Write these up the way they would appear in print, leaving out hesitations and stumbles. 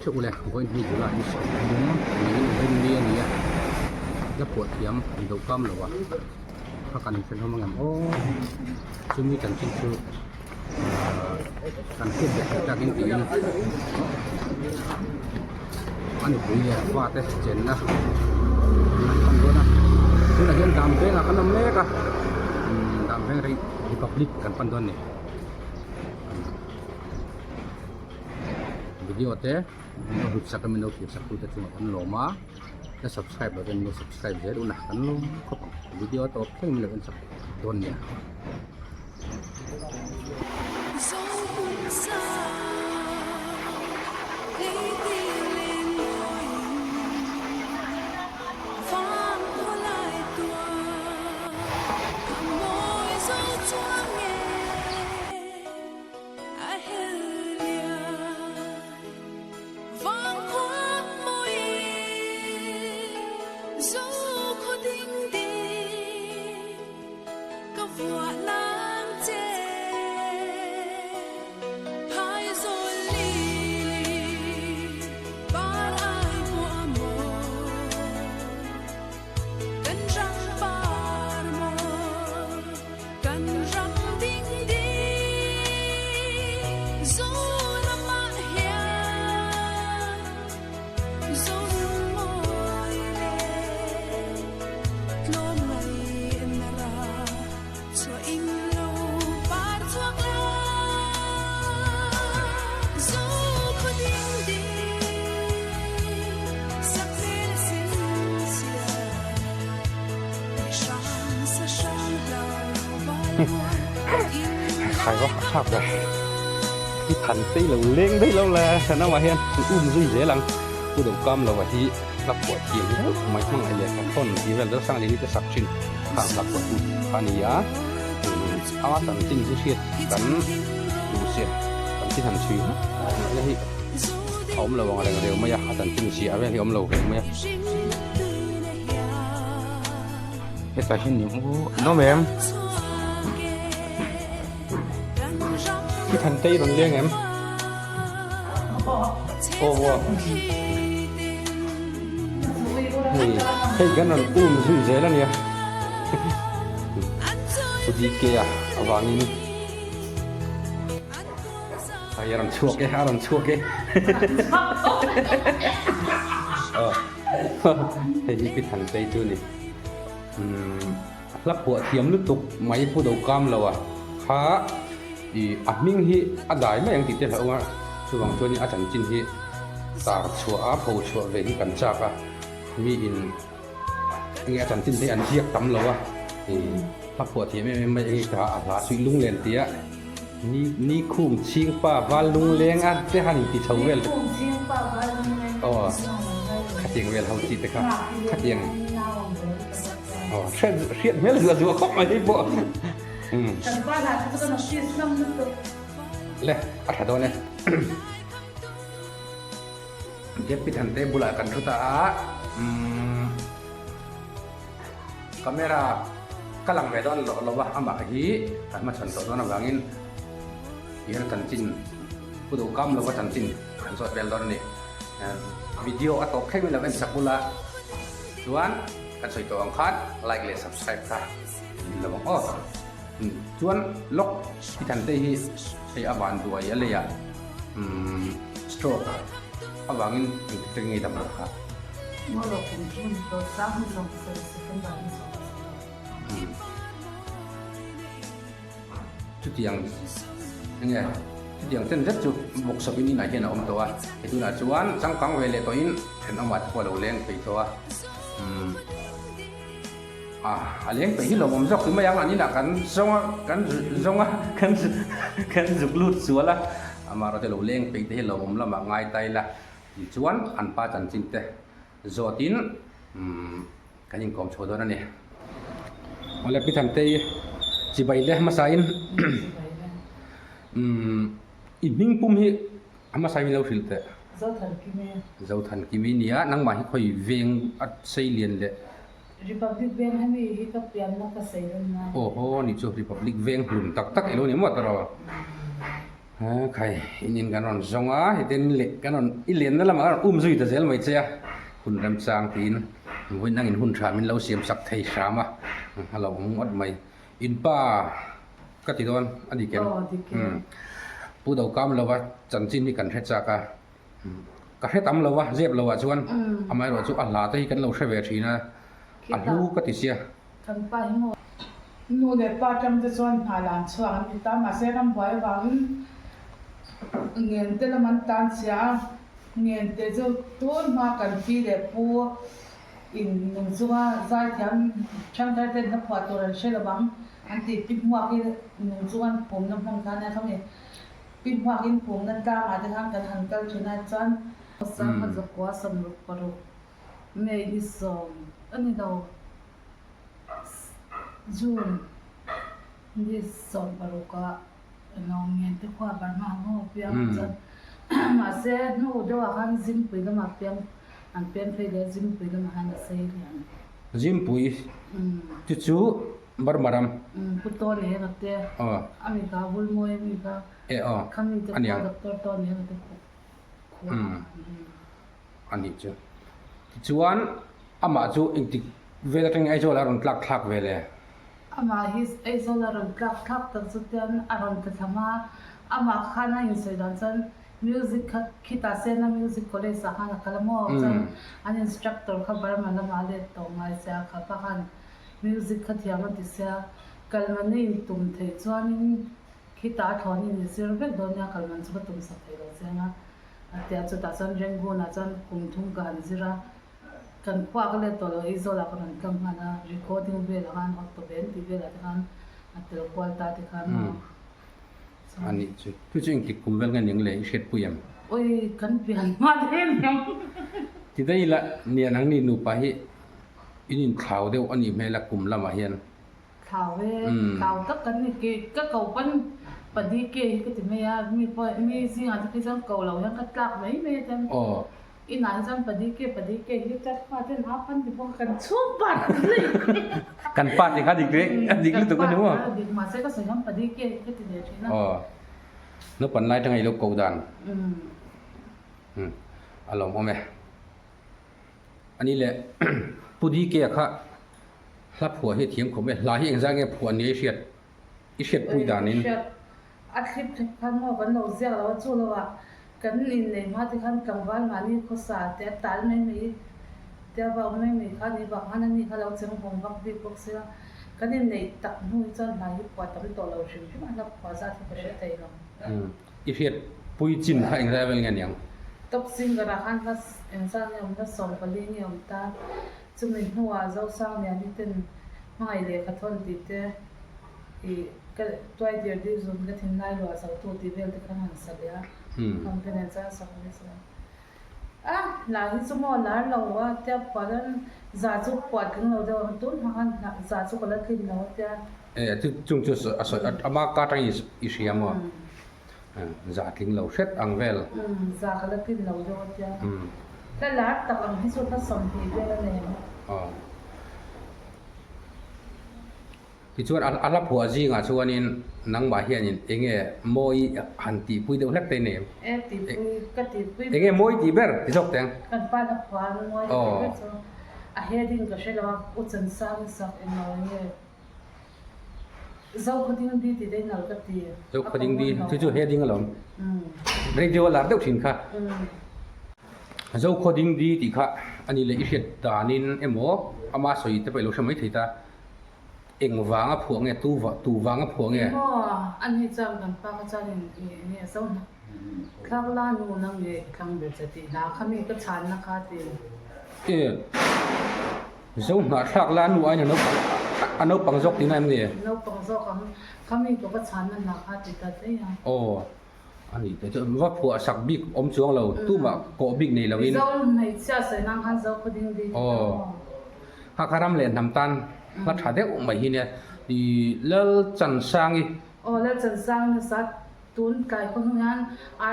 theuh ule vawiin hi July ni 30 niin rinni a ni a la phuah thiam an do kam lo a kha kan hre hlawm ang em aw chumi chanchin chu ahh kan hriat ve theih takin tiin a nupui leh a fate chenna an pan dawn a tunah hian dam vengah kan awm mek a umm dam veng rei republic kan pan dawn a ni. Video te min lo hlut sak a min lo thlir sak tute chungah kan lawm a la subscribe loh ten min lo subscribe zel ula kan lawm khawp ang video tawp thleng min lo en sak dawn nia. Khai va thlak ve i than tei lo leng daih lo le kan amah hian um zui zel ang pu do kam lo a hi hla phuah thiam deuh mai hmangaih leh ka thawn tih vel deuh sang leh te sak thin khang hla phuah tu kha a ni a ama chanchin hi hriat kan duh se kan thi han chhui hmak na hi a awm lo ang reng reu mai a a chanchin ziah vel hi a awm lo reng mai a. Hetah hian ni u an awm em? I than te i rawn leng em? Aw aw. Hei hei kan rawn um zui zel a nia. Pu DK a avangin hei a rawn chhuak e a rawn chhuak e. Hei hi Pi Thantei chu a ni. Umm hla phuah thiam lutuk mai pu do kam lo a kha ih a hming hi a dai mai ang tih te hlauh a chuvang chuan a chanchin hi tar chhuah a pho chhuah ve hi kan chak a mi in enge a chanchin te hi an ziak tam lo a ih hla phuah thiam em em mai enge kha a hla suih lunglen tia ni ni khum chhing pa val lungleng a te han inti chho vel aw khatiang vel ho chi te kha khatiang aw hriat hriat hmel zuah zuah khawp mai hei pawh umm le a tha dawn e Jeppy Thante bulah kan thu ta a umm camera ka lang ve dawn loh lo a amah hi kan hmachhawn tawh dawn avangin tihian chanchin pu duh kam lova chanchin kan zawt vel dawn a ni video a tawp thleng in lo en sak bula chuan kan sawi tawh ang khan like leh subscribe kha min lo ang aw chuan lawk i than te hi hei a van duai a lei ah stroke avangin engtik thleng nge dam loh kha. Chutiang enge chutiang chen zet chu workshop in inah hian a awm tawh a hei tunah chuan changkang ve leh tawhin thenawmah te pawh a lo leng phei tawh a umm a leng peih hi lawmawm zawk ti mai ang an inah kan zawng a kan zawng a kan kan zuk lut sual a amaherawhchu lo leng peih te hi lawmawm lamah ngai ta ila tichuan an pa chanchin te zawtin umm. Kan inkawm chho dawn a ni. Awle Pi Thantei chibai le hmasain umm i hming pum hi a hmasain min lo hrilh teh. Zothankimi. Zothankimi nia nangmah hi khawi veng a sei lian leh. Republic veng hemi hi ka pianna ka sei dawn ngai. Aw haw ni chu Republic veng hlun tak tak ilo ni maw tawrh aw. Khai in in kan rawn zawng a hetiang in leh kan rawn i lenna lamah kan rawn um zui ta zel mai che a hun remchang tiin vawiin angin hun tha min lo siam sak thei hram a a lo awm ngawt mai in pa ka ti dawn a ni kem Pu Dokam lova chanchin hi kan hre chak a ka hre tam lova zep lovah chuan amaherawhchu chu a hla te hi kan lo hre ve thin a a hlu ka ti sia. Kan pa hi maw? Nu leh pa tang te chuan hna lan chhuak an ti ta, mahse rambuai avangin ngen te lam an tan chhia a, ngen te chu tun hma kan pi leh pu in nung chunga zaithiam ṭhangthar ten hla phuah tur an hre lo vang an tih pi hmuak i nung chunga an pumna hmun kha ania khami pi hmuak in pumna tlangah te khan kan han kal ṭhin a chuan Sangha zakua samruk paruk May ni sawm a ni lo. June ni 16 ah eng ang ngen te khua Burma ho piang chuan mahse hnu deuhah khan Zimpui lamah piang an pian phei leh Zimpui lamah khan a sei lian. Zimpui te chu Burma ram. Pu Tawni eng a te a mi kha Vulmawi a mi kha khami te khua Doctor Tawni eng a te khua. A nih chu. Tichuan, amah chu engtik vel atangin Aizawl a rawn tlak thlak ve le? Amah hi Aizawl a rawn tlak thlak tak chu tian a rawn tla thlam a, amah khan a insawi dan chuan music kha khitah Sena Music College ah khan a kal a maw? Chuan an instructor kha Burma lamah a let tawh ngai sia, khapa khan music kha thiam a ti sia, kalmana intum theih chuanin khitah a thlawnin inzir vek dawn nia, kalman chu ka tumsak thei lo chiang a. A ti a, chutah chuan Rangoon ah chuan kum thum ka han zir a, kan khua ka let tawh lo, Aizawl ah ka rawn tlang nghal a, recording velah khan auto band tih velah te khan a tel kual ta te khan maw. A nih chu, chu chu engtik kum vel nge ning le i hriatpui em? Oi, kan pian hma daih a niang. Ti daih ila, nian ang ni nupa hi in inthlau deuh a nih hmel a kum lamah hian. Thlau e, thlau tak kan ni ke ka ko pawn padi ke hi ka ti mai a, mi pawh mi zingah te phei chuan ko lo hian ka tlak mai mai a chuan inah hi chuan padi ke padi ke hi chat hma ten a pan ti bawk a kan chhung pat hle Kan pa ti kha dik reng a dik lutuk a ni maw? Kan pa dik mahse ka sawi hian padi ke hi ka ti leh thin a. Aw naupan lai atanga i lo ko dan a lawmawm e. A ni le Pu DK kha hla phuah hi a thiam khawp mai, hla hi engzah nge phuah nia i hriat i hriat pui danin. Hriat a thlip thlep khan maw kan lo ziak lo a chu lo ah kan inneih hma te khan tlangval mahni khawsa te a tal mai mai te a va awm mai mai kha ni vang khan ani kha lo cheng vawng vak bik bawk sia kan inneih tak hnu hi chuan hla hi phuah tam tawh lo hrim hrim a hla phuah zat hi ka hre thei lo. I hriat pui chin kha engzai vel nge niang? Top singer ah khan hla engzat nge awm la 14 nge awm ta. Chumi hnuah Zosang Liani ten hmangaih lehkha thawn tih te ih ka tuai dir dir zun ka thinlai luah zo tu tih vel te khan han sa leh a. Kham te nen chuan sak mai se. A hla hi chu maw lar lo a tia phuah hian za chu phuah tling lo deuh ang tun hma khan hla za chu ka la tlin lo a tia. E chu chung chu a sawi ama ka atangin i hria maw za tling lo hret ang vel. Za ka la tlin lo deuh a tia. Hla lar tak ang hi chu hla 20 vel a nei ang. Tichuan a hla phuah zingah chuanin nangmah hianin eng nge mawi han tihpui deuh hlek te i nei em? E tihpui, ka tihpui Eng nge mawi tih ber ti zawk teng? Kan pa hla phuah an mawi ka tih ber chu a heading ka hre lo a, U Chansang i sak eng lo eng nge Zokhawding di tih daih nal ka ti. Zokhawding di chu chu heading alawm. Radio a lar deuh thin kha. Zokhawding di tih kha a ni leh i hriat danin emaw ama sawi te pawh i lo hre mai thei ta. Eng vanga phuah nge? Tu va tu vanga phuah nge? Emaw a ni chuan kan pa kha chuan in ih nge zo hna thlak la nu na nge thlang ber che tih hna kha mi ka chhan na kha ti. E zo hna thlak la nu aiin a naupang a naupang zawk tihna em ni? Naupang zawk ang kha mi ka va chhan na hna kha ti ta daih a. Aw a ni te chu va phuah sak bik awm chuang lo tumah kawh bik nei loin. Mizo hmeichhia sawi nan khan zo khaw ding ding ti ta maw. Kha kha ram leh hnam tan hla tha deuh mai hi nia i Lal Chansangi. Aw Lal Chansangi nasa tun tlai khaw hnu hian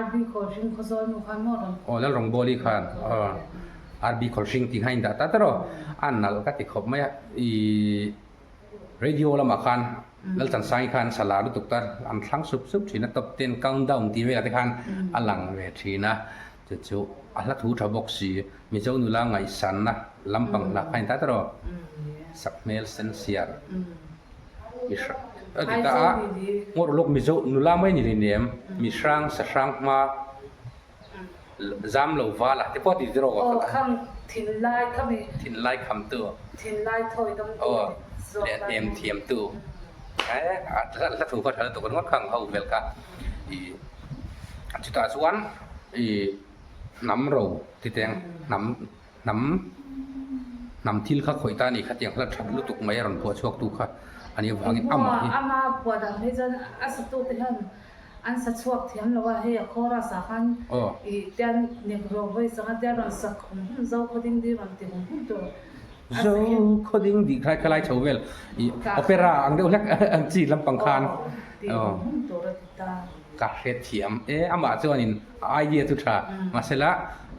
RB Khawlhring Khawzawl nu khan maw rawn. Aw Lal Rawngbawli khan aw RB Khawlhring tih kha a indah ta ta rawh a nalh ka ti khawp mai a i radio lamah khan. Lalchansangi khan sa lar lutuk ta an thlang sup sup thin a, top ten countdown tih velah te khan a lang ve thin a, chu chu a hla thu tha bawk si, Mizo nula ngaihsanna lampang hla kha a ni ta tawh, Sakhmel Sensiar mi hrang a ti ta a, Ngawrh lawk Mizo nula mai ni hleinem, mi hrang sa hrang hma Zam lo val a ti pawh ti rawh. Aw kham thinlai kham i. Thinlai kham tu. Thinlai thawi dam tu. Aw leh hnem thiam tu. He a hla thu kha tha lutuk ringawt kha ang ho vel kha i chutah chuan i hnam ro ti teng hnam hnam hnam thil kha khawih ta a ni khatiang hla that lutuk mai a rawn phuah chhuak tu kha a nih avangin amah hi. Ama phuah dan phei chuan a satu te hian An sa chhuak thiam lo a, hei a chorus ah khan ih tian negro voice anga tia rawn sak hum hum zo khaw ding di rawn ti hum hum tur a sa Zo hian. khaw ding di kha khalai chho vel ih opera ang deuh hlek ang chi lampang khan Aw ti hum hum tur a ti ta. Ka hrethiam e, amah chuanin a idea chu tha, mahsela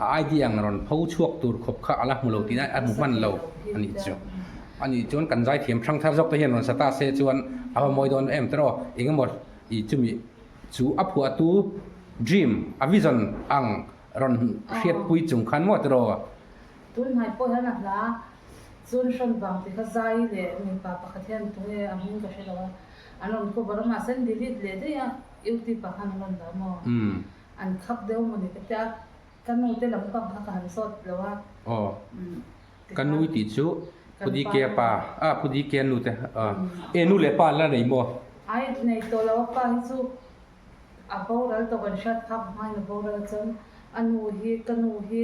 a idea ang rawn pho chhuak tur khawp kha a la hmu lo tihna a hmu hman lo a nih chu. A nih chuan kan zaithiam hrang thar zawk te hian rawn sa ta se chuan a va mawi dawn em tawh, engemaw I chumi chu a phuahtu dream, a vision ang rawn hriatpui chung khan maw tiraw? Tunhnai pawh hian a hla chun hrawn vang ti kha zai leh mipa pakhat hian tunge a hming ka hre lo a, an rawn cover a mahse an delete leh daih a, youtube ah khan an rawn dah maw? An khap deuh maw ni ka tia, ka nu te lampang kha ka han zawt lo a. Aw, ka nu tih chu Pu DK pa, ah Pu DK nu te, e nu leh pa an la nei maw? Ai nei tawh lo a pa hi chu a boral tawh kan hriat phak hmain a boral a chuan a nu hi ka nu hi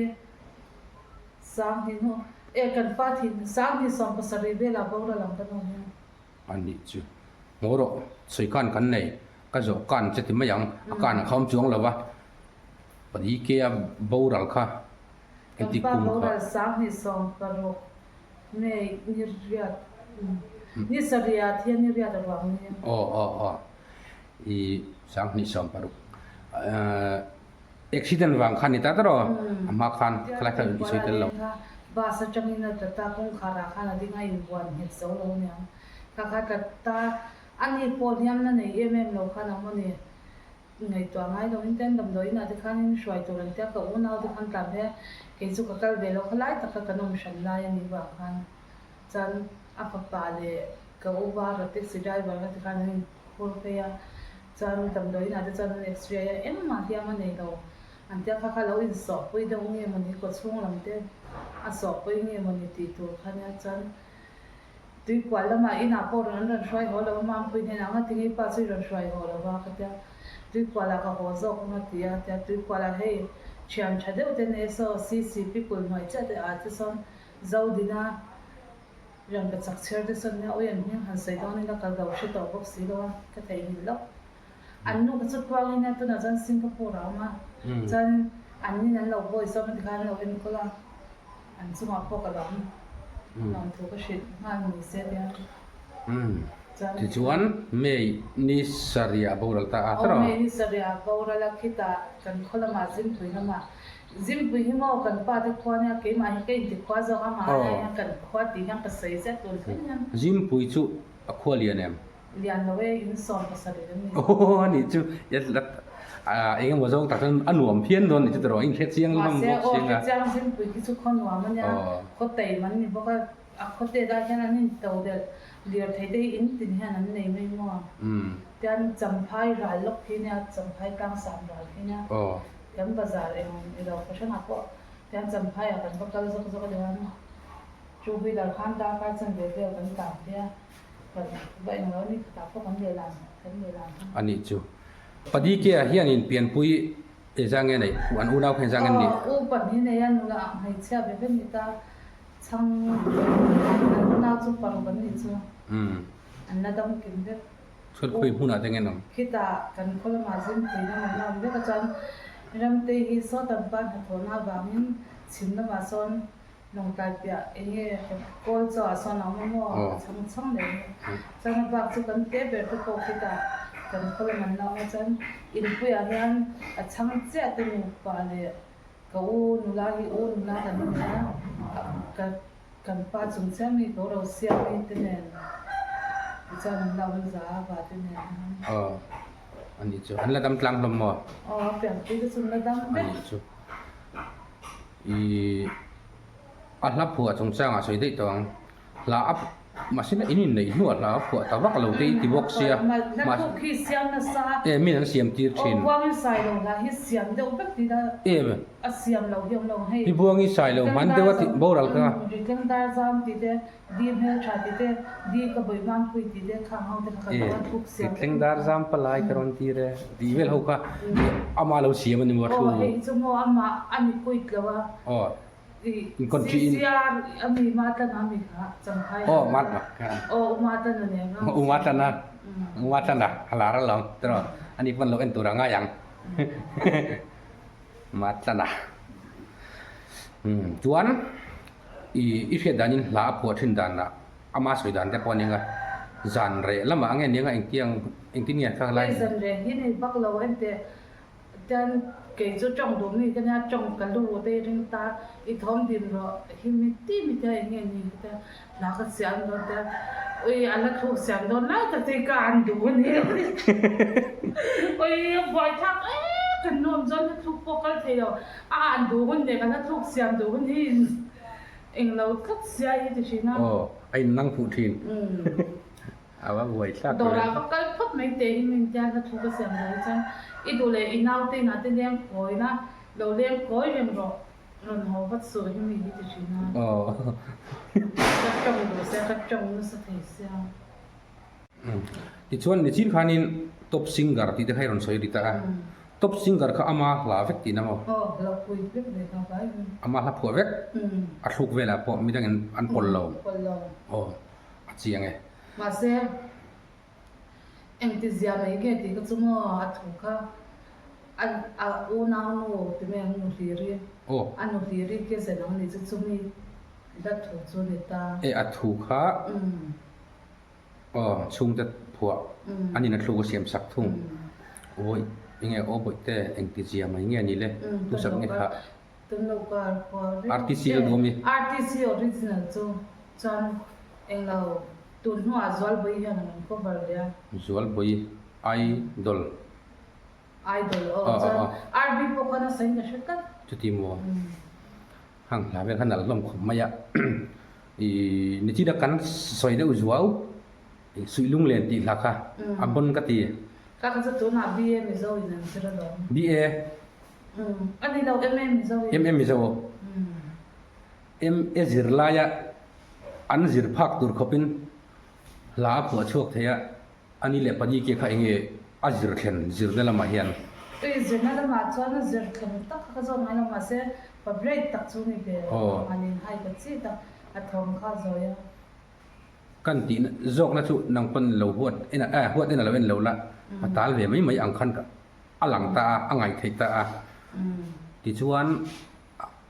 Sanghnih e kan pa thin Sanghnih 70 velah a boral ang ka nu hi. A nih chu. Ngaw rawh, sawi khan kan nei, ka zawh kan che ti mai ang, a kan a khawm chuang lo va, Pu DK a boral kha Kan pa boral 2016 May ni riat ni sariat hian ni riat a ruang ni. Aw aw aw i 2016 accident vang khan ni ta tawh a hma khan khalai kha i sawi tel lo. Bus atangin a tla ta kawngkhar ah khan a ding a inbuan nghet zo lo aniang kha kha tla ta ani pawh hliam na nei em em lo khan a maw ni. Ngaihtuah ngai lo in ten damdawi inah te khan in hruai tur an tia ka unau te khan tlan phei a, kei chu ka kal ve lo kha lai taka kan awm hran lai a nih vang khan chuan a fapa leh ka u vara taxi driver kha ti khan an in phur phei a, chuan damdawi inah te chuan an x-ray a engmah hliam a nei lo an tia kha kha lo in sawhpui deuh nge mawni kaw chhung lam te a sawhpui nge mawni tih tur kha nia chuan Tuikual lamah inah pawh rawn an rawn hruai haw lo a, Mampui hnenah nga tinge i pa chu i rawn hruai haw lo va ka tia, Tuikualah ka haw zawk ang a ti a, tia Tuikualah hei thian tha deuh te nei saw CCP kul hnuai chiah te ah te sawn Zodina rawn ka chak chher te sawn nia ui an hming han sawi dawn ila ka lo hre tawh bawk si lo a, ka theihnghilh lawk. An nu kha chu tluangin a tunah chuan Singapore ah a awm a, chuan an nin an lo bawi sawm a tikhan an lo enkawl a. An chungah pawh ka lawm lawm thu ka hrilh nghal ni se tia. Chuan. Tichuan May ni sarih ah boral ta a tawrh. Aw May ni sarih ah boral a khitah kan khaw lamah Zimpui lamah Zimpui hi maw kan pa te khua nia keimah hi ka inti khua zawk a mahse hian kan khua tih hian ka sawi zet tun thleng hian. Zimpui chu a khua lian em? Lian lo e, in 70 an ni. Aw a nih chu, eng emaw zawng tak chuan a nuam phian dawn a nih chu tiraw, in hre chiang hlawm Mahse bawk aw si anga. hre chiang Zingpui khi chu khaw nuam a nia, khaw taim an ni bawk a, a khaw te dah hian an in to delh lirthei te hi in tin hian an nei mai maw. Tian Champhai ral lawk khi nia, Champhai tlangsam ral khi nia, kan bazar eng ilo fahranah pawh tian Champhai ah kan va kal zawk zawk a ni a, two wheeler khan darkar chanve vel kan tlan phei a. A nih chu. Padike ah hian in pianpui engzah nge neih? An unau kha engzah nge an nih? Chuan khawi hmunah te nge an awm? Lawngtlai piah eng nge kawl chaw ah sawn a awm a maw a chhang chhang leh mai. Chuan a bak chu kan te ber te pawh khitah kan khaw lam an la awm a chuan inpui ah hian a chhang chiah te nupa leh ka u nula hi u nula kan ni a ka kan pa chung chiah mi ka u ro siam mi te nen. Tichuan an la awm za a vate nen hian. Aw anih chu an la dam tlang hlawm maw? Aw a pianpui te chu an la dam vek. Anih chu ih a hla phuah chungchangah sawi daih tawh ang. Hla a mahse in inneih hnuah hla a phuah ta vak lo te i ti bawk sia. Hla thuk hi siam nasa. E min an siam tir thin. Aw Buangi sai lo hla hi siam deuh vek ti ila. E a siam lo hi awm lo hei. Pi Buangi sai lo hman deuh a ti boral kha. Ritlang dar zam ti te di hmel tha ti te di ka bawi hman pui ti te khang ho te kha kan lo thuk siam. Ritlang dar zam palai ka rawn tir e tih vel ho kha ama lo siam a ni maw thu. Aw hei chu maw amah a ni kuit lo a. Aw. In country in. Aw mat mak ka. U Matlana U Matlana a lar alawm tiraw ani pawn lo en tur a ngai ang Matlana umm chuan i i hriat danin hla a phuah thin danah ama sawi dan te pawh a nia zan reh lamah a nge nia engtiang engtin nge kha lai. Zan reh hi ni vak lo enteh Chuan kei chu tawng duh mi ka nia, tawng ka lu te ring ta, i thawm din rawh hi mi ti mi te eng nge ni te hla ka siam dawn te, ui a la thluk siam dawn lai tak te ka an duh a ni. Ui a buai thlak em kan nuam chuan la thluk pawh kal thei lo, a an duh hun leh ka la thluk siam duh hun hi eng lo tlat sia hi ti thin a. Aw a in nang fuh thin. A va buai thlak ve. Dawrah va kal phawt mai teh hi min tia hla thu ka siam lo hi chuan i duh leh i naute inah te leng kawi la, lo leng kawi reng rawh, rawn haw vat suh hi mi hi ti thin a. Ka tawng duh sia, ka tawng nasa thei sia. Tichuan nichin khanin Top Singer tih te kha i rawn sawi ri ta a. Top Singer kha ama hla vek tihna maw? Aw, hla phui vek ve kha vai vek. Ama hla phuah vek? A thluk velah pawh midangin an pawl lo? Pawl lo. Aw. A chiang e. Mahse, engti zia mai nge tih ka chu maw a thu kha a a unau nu ti mai ang nu hliri a nu hliri ke zen ang ni chu chumi la thu chu ni ta. E a thu kha aw chhungte phuah an in a thluk a siam sak thung. Awi enge aw bawihte engti zia mai nge ni le tu sak nge kha. RTC la duh ami? RTC original chu chuan englo tun hnuah Zualbawi hian an rawn cover leh a. Zualbawi Idol. Idol aw chuan RB pawh khan a sawi ka hre tlat. Chuti maw? Hang hla vel kha nalh hlawm khawp mai a. I nichina kan sawi deuh zuau Suih Lunglen tih hla kha a bon ka ti. Ka kha chu tunah BA Mizo in an zir alawm. BA? A ni lo, MA Mizo in. MA Mizo. MA zirlaia an zir phak tur khawpin hla a phuah chhuak thei a, a ni leh pali ke kha enge a zir thlen zirna lamah hian. Tui zirna lamah chuan a zir thlen tak kha ka zawt ngai lo, mahse pa bright tak chu ni ve, mahni hai ka chi tak a thawm kha a zawi a. Kan tih zawkna chu nang pawn lo huat en a, huat en a lo en lo la, a tal ve mai mai ang khan a lang ta a, a ngaih theih ta a. Tichuan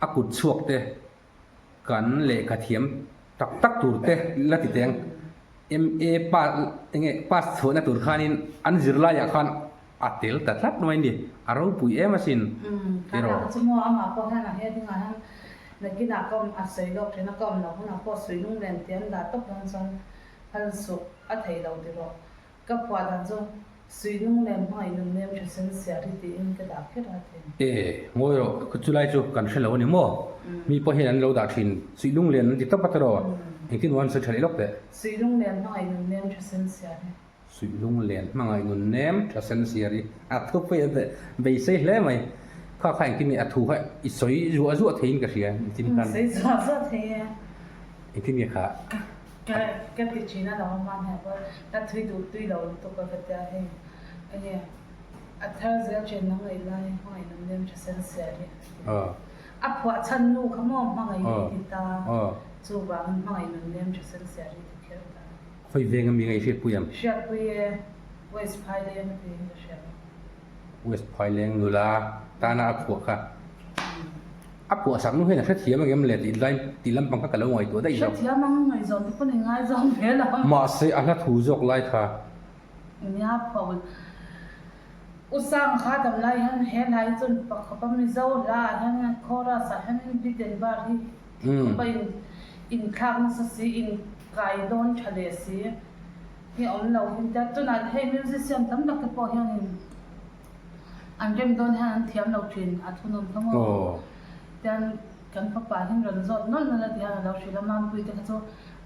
a kut chhuak te kan lehkha thiam tak tak tur te la ti teng MA pass enge pass chhuahna tur khanin an zirlaiah khan a tel ta tlat mai a ni, a ropui em asin tiraw. Chu maw amah pawh hian a heading ah hian nakinah ka awm a sawi lawk thin a, ka awm loh hunah pawh suih lunglen tih an dah tawp dawn chuan phal suh a theih loh tiraw. Ka phuah dan chu Suih lunglen hmangaih nun nem tha sen siar hi tiin ka dah kher a ti. E, ngawi rawh, chulai chu kan hre lo a ni maw? Mi pawh hian an lo dah thin, Suih lunglen an ti tawp a tiraw? Engtin maw an sawi tha leh lawk teh? Suih lunglen hmangaih nun nem tha sen siar hi. Suih lunglen hmangaih nun nem tha sen siar hi a thu pawh a beisei hle mai. Kha kha engtin nge a thu kha i sawi zuah zuah theiin ka hria engtin khan. Sawi zuah zuah thei e. Engtin nge kha? Ka ka ti thin a lo a hman heh pawh ka thui duh tui lo lutuk a ka tia hei enge a thar zel thin nang ngaih lai hmangaih nun nem tha sen siar hi a phuah chhan nu kha maw hmangaih hi ti ta chuvangin hmangaih nun nem tha sen siar hi ti kher ta. Khawi veng ami nge i hriatpui ang? Hriatpui e, West Phaileng a ti hi ka hria. West Phaileng nula tana a phuah kha a phuah sak nu hian a hrethiam ang em le tih lai tih lampang kha ka lo ngaihtuah daih zawk. Hrethiam ang ngaihzawn te pawn i ngaizawng ve lo. Mahse a hla thu zawk lai kha. Nia phuah ul U Sang kha dam lai hian he hla hi chuan pakhat a Mizo hla ah hian chorus ah hian beat and bar hi khawpa in inthlak nasa si in kai dawn tha leh si. Hi awm lo hin tia tunah hei musician tam tak te pawh hianin an rem dawn hian an thiam lo thin a thunun kha maw tian kan fapa hian rawn zawt nawlh nawlh a ti hian a lo hrilh a Mampui te kha chu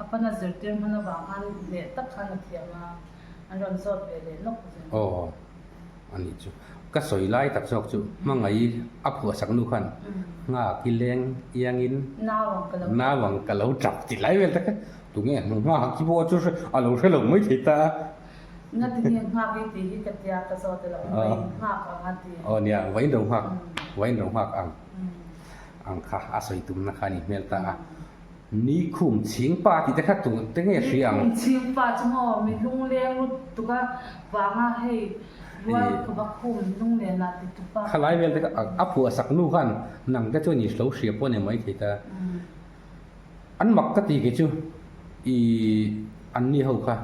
a pana zirtir hman avang khan leh tak khan a thiam a an rawn zawt ve leh lawk zel. Aw a nih chu ka sawi lai tak zawk chu hmangaih a phuahsak nu khan nghak i leng iangin naupang ka lo tap ti lai vel tak a. Tunge nghak hi pawh chu a lo hre lo mai thei ta a. Ngati nge nghak i tih hi ka tia ka zawt elo vain nghak ang a ti. Aw nia vain ro nghak vain ro nghak ang ang kha a sawi tumna kha a ni hmel ta a. Ni khum chhing pa tih te kha tu te nge hria ang. Ni khum chhing pa chu maw mi lungleng lut tuk a vanga hei rual ka va khum lunglen ah ti tu pa. Khalai vel te kha a phuah sak nu khan nang te chuan i lo hria pawh a ni mai thei ta. An mak ka ti kei chu i an ni ho kha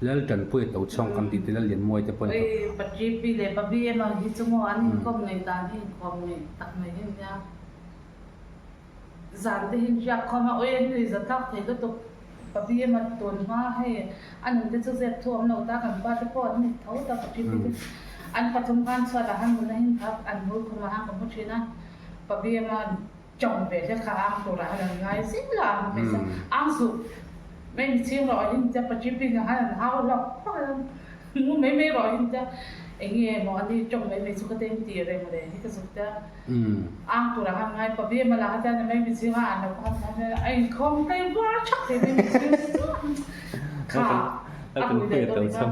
Lal Tanpuia to chhawng kan tih te Lal Lianmuai te pawh an Oi Patripi leh Babi emaw hi chu maw an inkawm ngei dan hi inkawm ngei tak mai hi ania. Zan te hi inriak khawm a, oi an nui za tlak thei lutuk Babi emaw tun hma hei a nun te chu zep thu awm lo ta kan pa te pawh an ni tho ta Patripi te an pathum khan chhuatah han mun a hin kha an hmul khum a han ka hmu thin a Babi emaw Chawng ve hlek kha ang turah han an ngai zing la ang hmeichhia ang suh mai mi chhing rawh hin tia pachipi nga han an hau hlawk hlawk a mu mai mai rawh hin tia eng nge maw ani chawng mai mai chu ka ten ti reng le hi ka zuk tia ang turah han ngai pa bia mala kha tia mai mi chhing a an lo khan a inkhawm tlei var thak thei mai mi chhing kha a hui leh dawn kha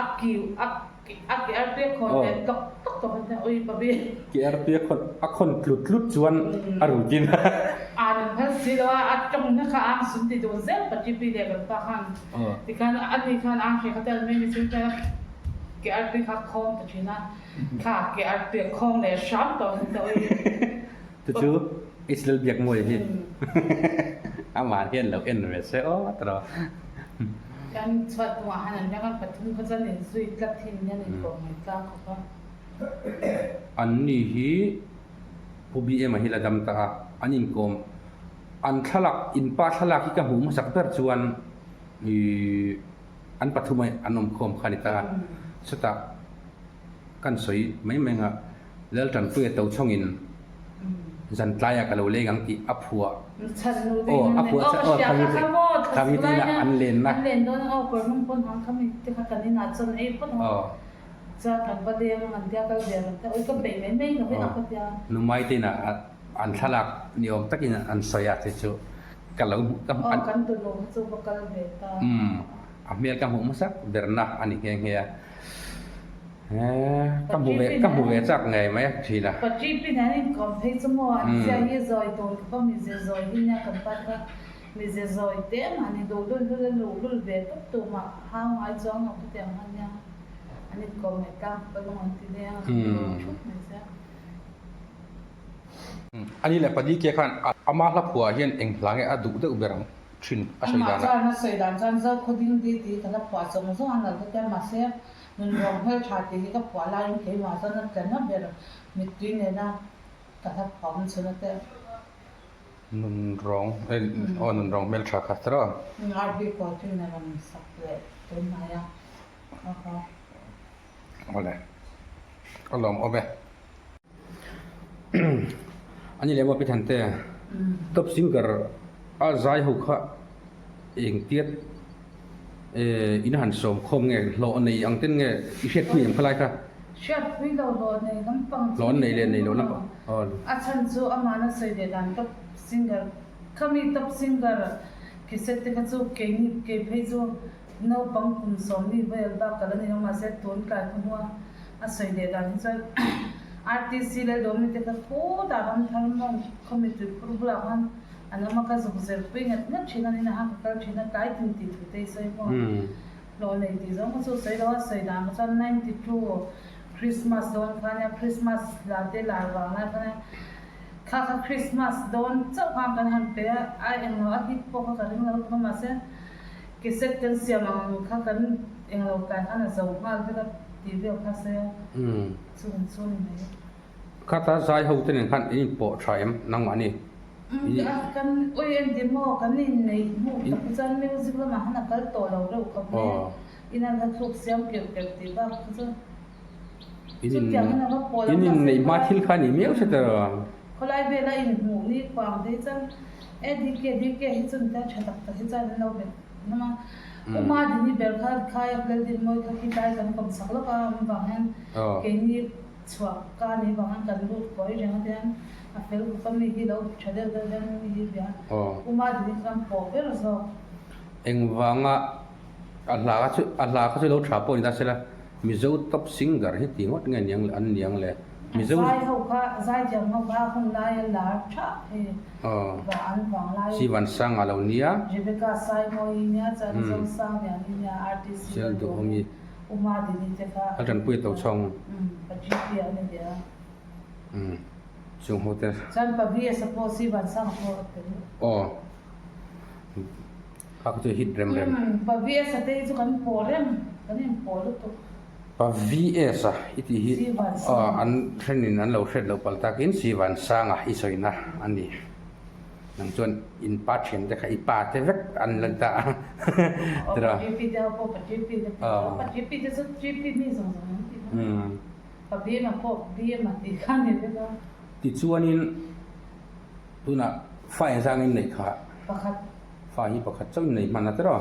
a kiu a A ke arpia khawn leh tawk tawk tawk in ui babi. Ke arpia khawn a khawn tlut tlut chuan a rut in. A rawn phal si lo a, a tawng na kha ang sun ti dun zel Pachipi leh kan pa khan tikhan a ni khan ang hre kha tel mai ni chung chuan ke arpi kha khawng ta thin a, kha ke arpia khawng leh hram tawh in ta ui. Chu chu Israel biak mawi hi amah hian lo en ve se aw tawh. Kan chhuat hnungah han an riak a, pathum kha chuan inzui tlat hi nia an inkawm mai tlang khawp a. Anni hi Pu BM-a hi la dam ta a, an inkawm an thlalak inpa thlalak hi ka hmuh hmasak ber chuan ih an pathum a an awmkhawm kha a ni ta a, chutah kan sawi mai mai ang a. Laltanpuia to chhawngin zan tlaiah ka lo leng ang tih a phuah. Aw, a phuah chhan aw khami te khami te inah an lenna. Aw. Numai te inah an thlalak ni awm takin an sawi a chu chu ka lo hmuh ka hmuh umm a hmel ka hmuh hmasak berna a ni nghe nghe a. Ka hmu ve ka hmu ve chak ngei mai a thin a. Patripi nen an inkawm phei chu maw an zia hi zawi tur khawp a mize zawi hi nia kan pa kha mize zawi te mahni duh lul lul a luh lul ve tawp tur mah hau ngai chuang lo khatiang kha nia an inkawm leh tlang khawp a lung an ti leng a kan lawm thup mai sia. Ani leh Padike khan ama hla phuah hian eng hla nge a duh deuh ber ang? thin a sawi dan a. Amah chuan a sawi dan chuan Zokhaw ding di tih hi ka la phuah zawng zawng a nalh ka tia mahse nun rawng hmeltha tih hi ka phuah laiin keimah chuan a tla na ber mittui nena ka hla phuah awm chhun a tia. Nun rawng aw nun rawng hmeltha kha tiraw? RB Quality in a rawn sak leh tun hnai a kha kha. Awle a lawm awm e. Ani leh maw Pi Thante, Top Singer a zai ho kha engtiat in han sawm khawm nge hlawh nei ang ten nge i hriatpui em khalai kha? Hriatpui lo hlawh nei lampang chu hlawh nei leh nei lo lampang a chhan chu amahna sawi leh dan Top Singer khami Top Singer cassette te kha chu keini kei phei chu Naupang kum sawmli vel bak ka la ni lo mahse tun tlai khaw hnua a sawi leh dan hi chuan RTC Laldawmi te kha khutah ram thar mawng khaw mittui phur bulah khan an awm a ka zuk zir pui ngat ngat thin a nina kha ka kal thin a tlai tin tih thu te i sawi maw hlawh nei tih zawng kha chu sawi lo a sawi dan kha chuan 92 Christmas dawn kha nia Christmas hla te lar vang lai kha nia kha kha Christmas dawn chauh khan kan han pe a a englo a hit pawh kha ka ring lo lutuk a mahse Cassette kan siam ang kha kan englo tlai khan a zo nghal vek a tih vel kha se chu kan chu ni mai. Khata zai ho te nen khan in inpawh tha em nangmahni? Kan ui en ti maw kan inneih hmuh tak hi chuan music lamah khan a kal tawh lo reuh khawp mai a. Ina hla thluk siam keuh keuh tih bak kha chu In in chutiang in a va pawl in ang in mahse neih hma khawlai thil kha ni miau se tawh. Khawlai vela inhmuh ni khuang te hi chuan e DK DK hi chu nia tha tak tak hi chuan an lo bet hlawm a. U Madini ber kha khai a Laldinmawi kha khi tlai kan kawm chak lawk a awm vang hian keini chhuah ka nih vang hian kan lut kawi reng a tihian a fel khawp a mi hi lo tha deuh deuh hian mi hi bia U Madini kha kan pawh ber zawk. Engvanga a hla kha chu a hla kha chu lo tha pawh ni ta sela Mizo top singer hi ti ngawt nge niang le an niang le Mizo Zai ho kha zaithiam ho kha hun laia lar tha hei va an vang lai Sivansanga lo nia Rebecca Saimawi nia chuan Zosangliani nia RTC Selduhawmi Uma Dini te kha a tanpui a to chhawng Pa GP an ni ve a chung ho te chuan Pa VS a pawh Sivansanga pawh a tel aw. Kha chu hit rem rem. Pa VS a te hi chu kan pawh rem, kan inpawh lutuk. Pa VS a i tih hi an hrenin an lo hriat loh palh takin Sivansanga i sawina a ni. Nang chuan in pa thian te kha i pa te vek an la ta a. Aw pa GP te ho pawh pa GP te pawh pa GP te chu GP mi zawng zawng an ti a. Pa BM a pawh BM a tih kha a ni vek a. Tichuanin. Tunah fa engzang in neih kha? Pakhat. Fa hi pakhat chauh in nei hman a tiraw?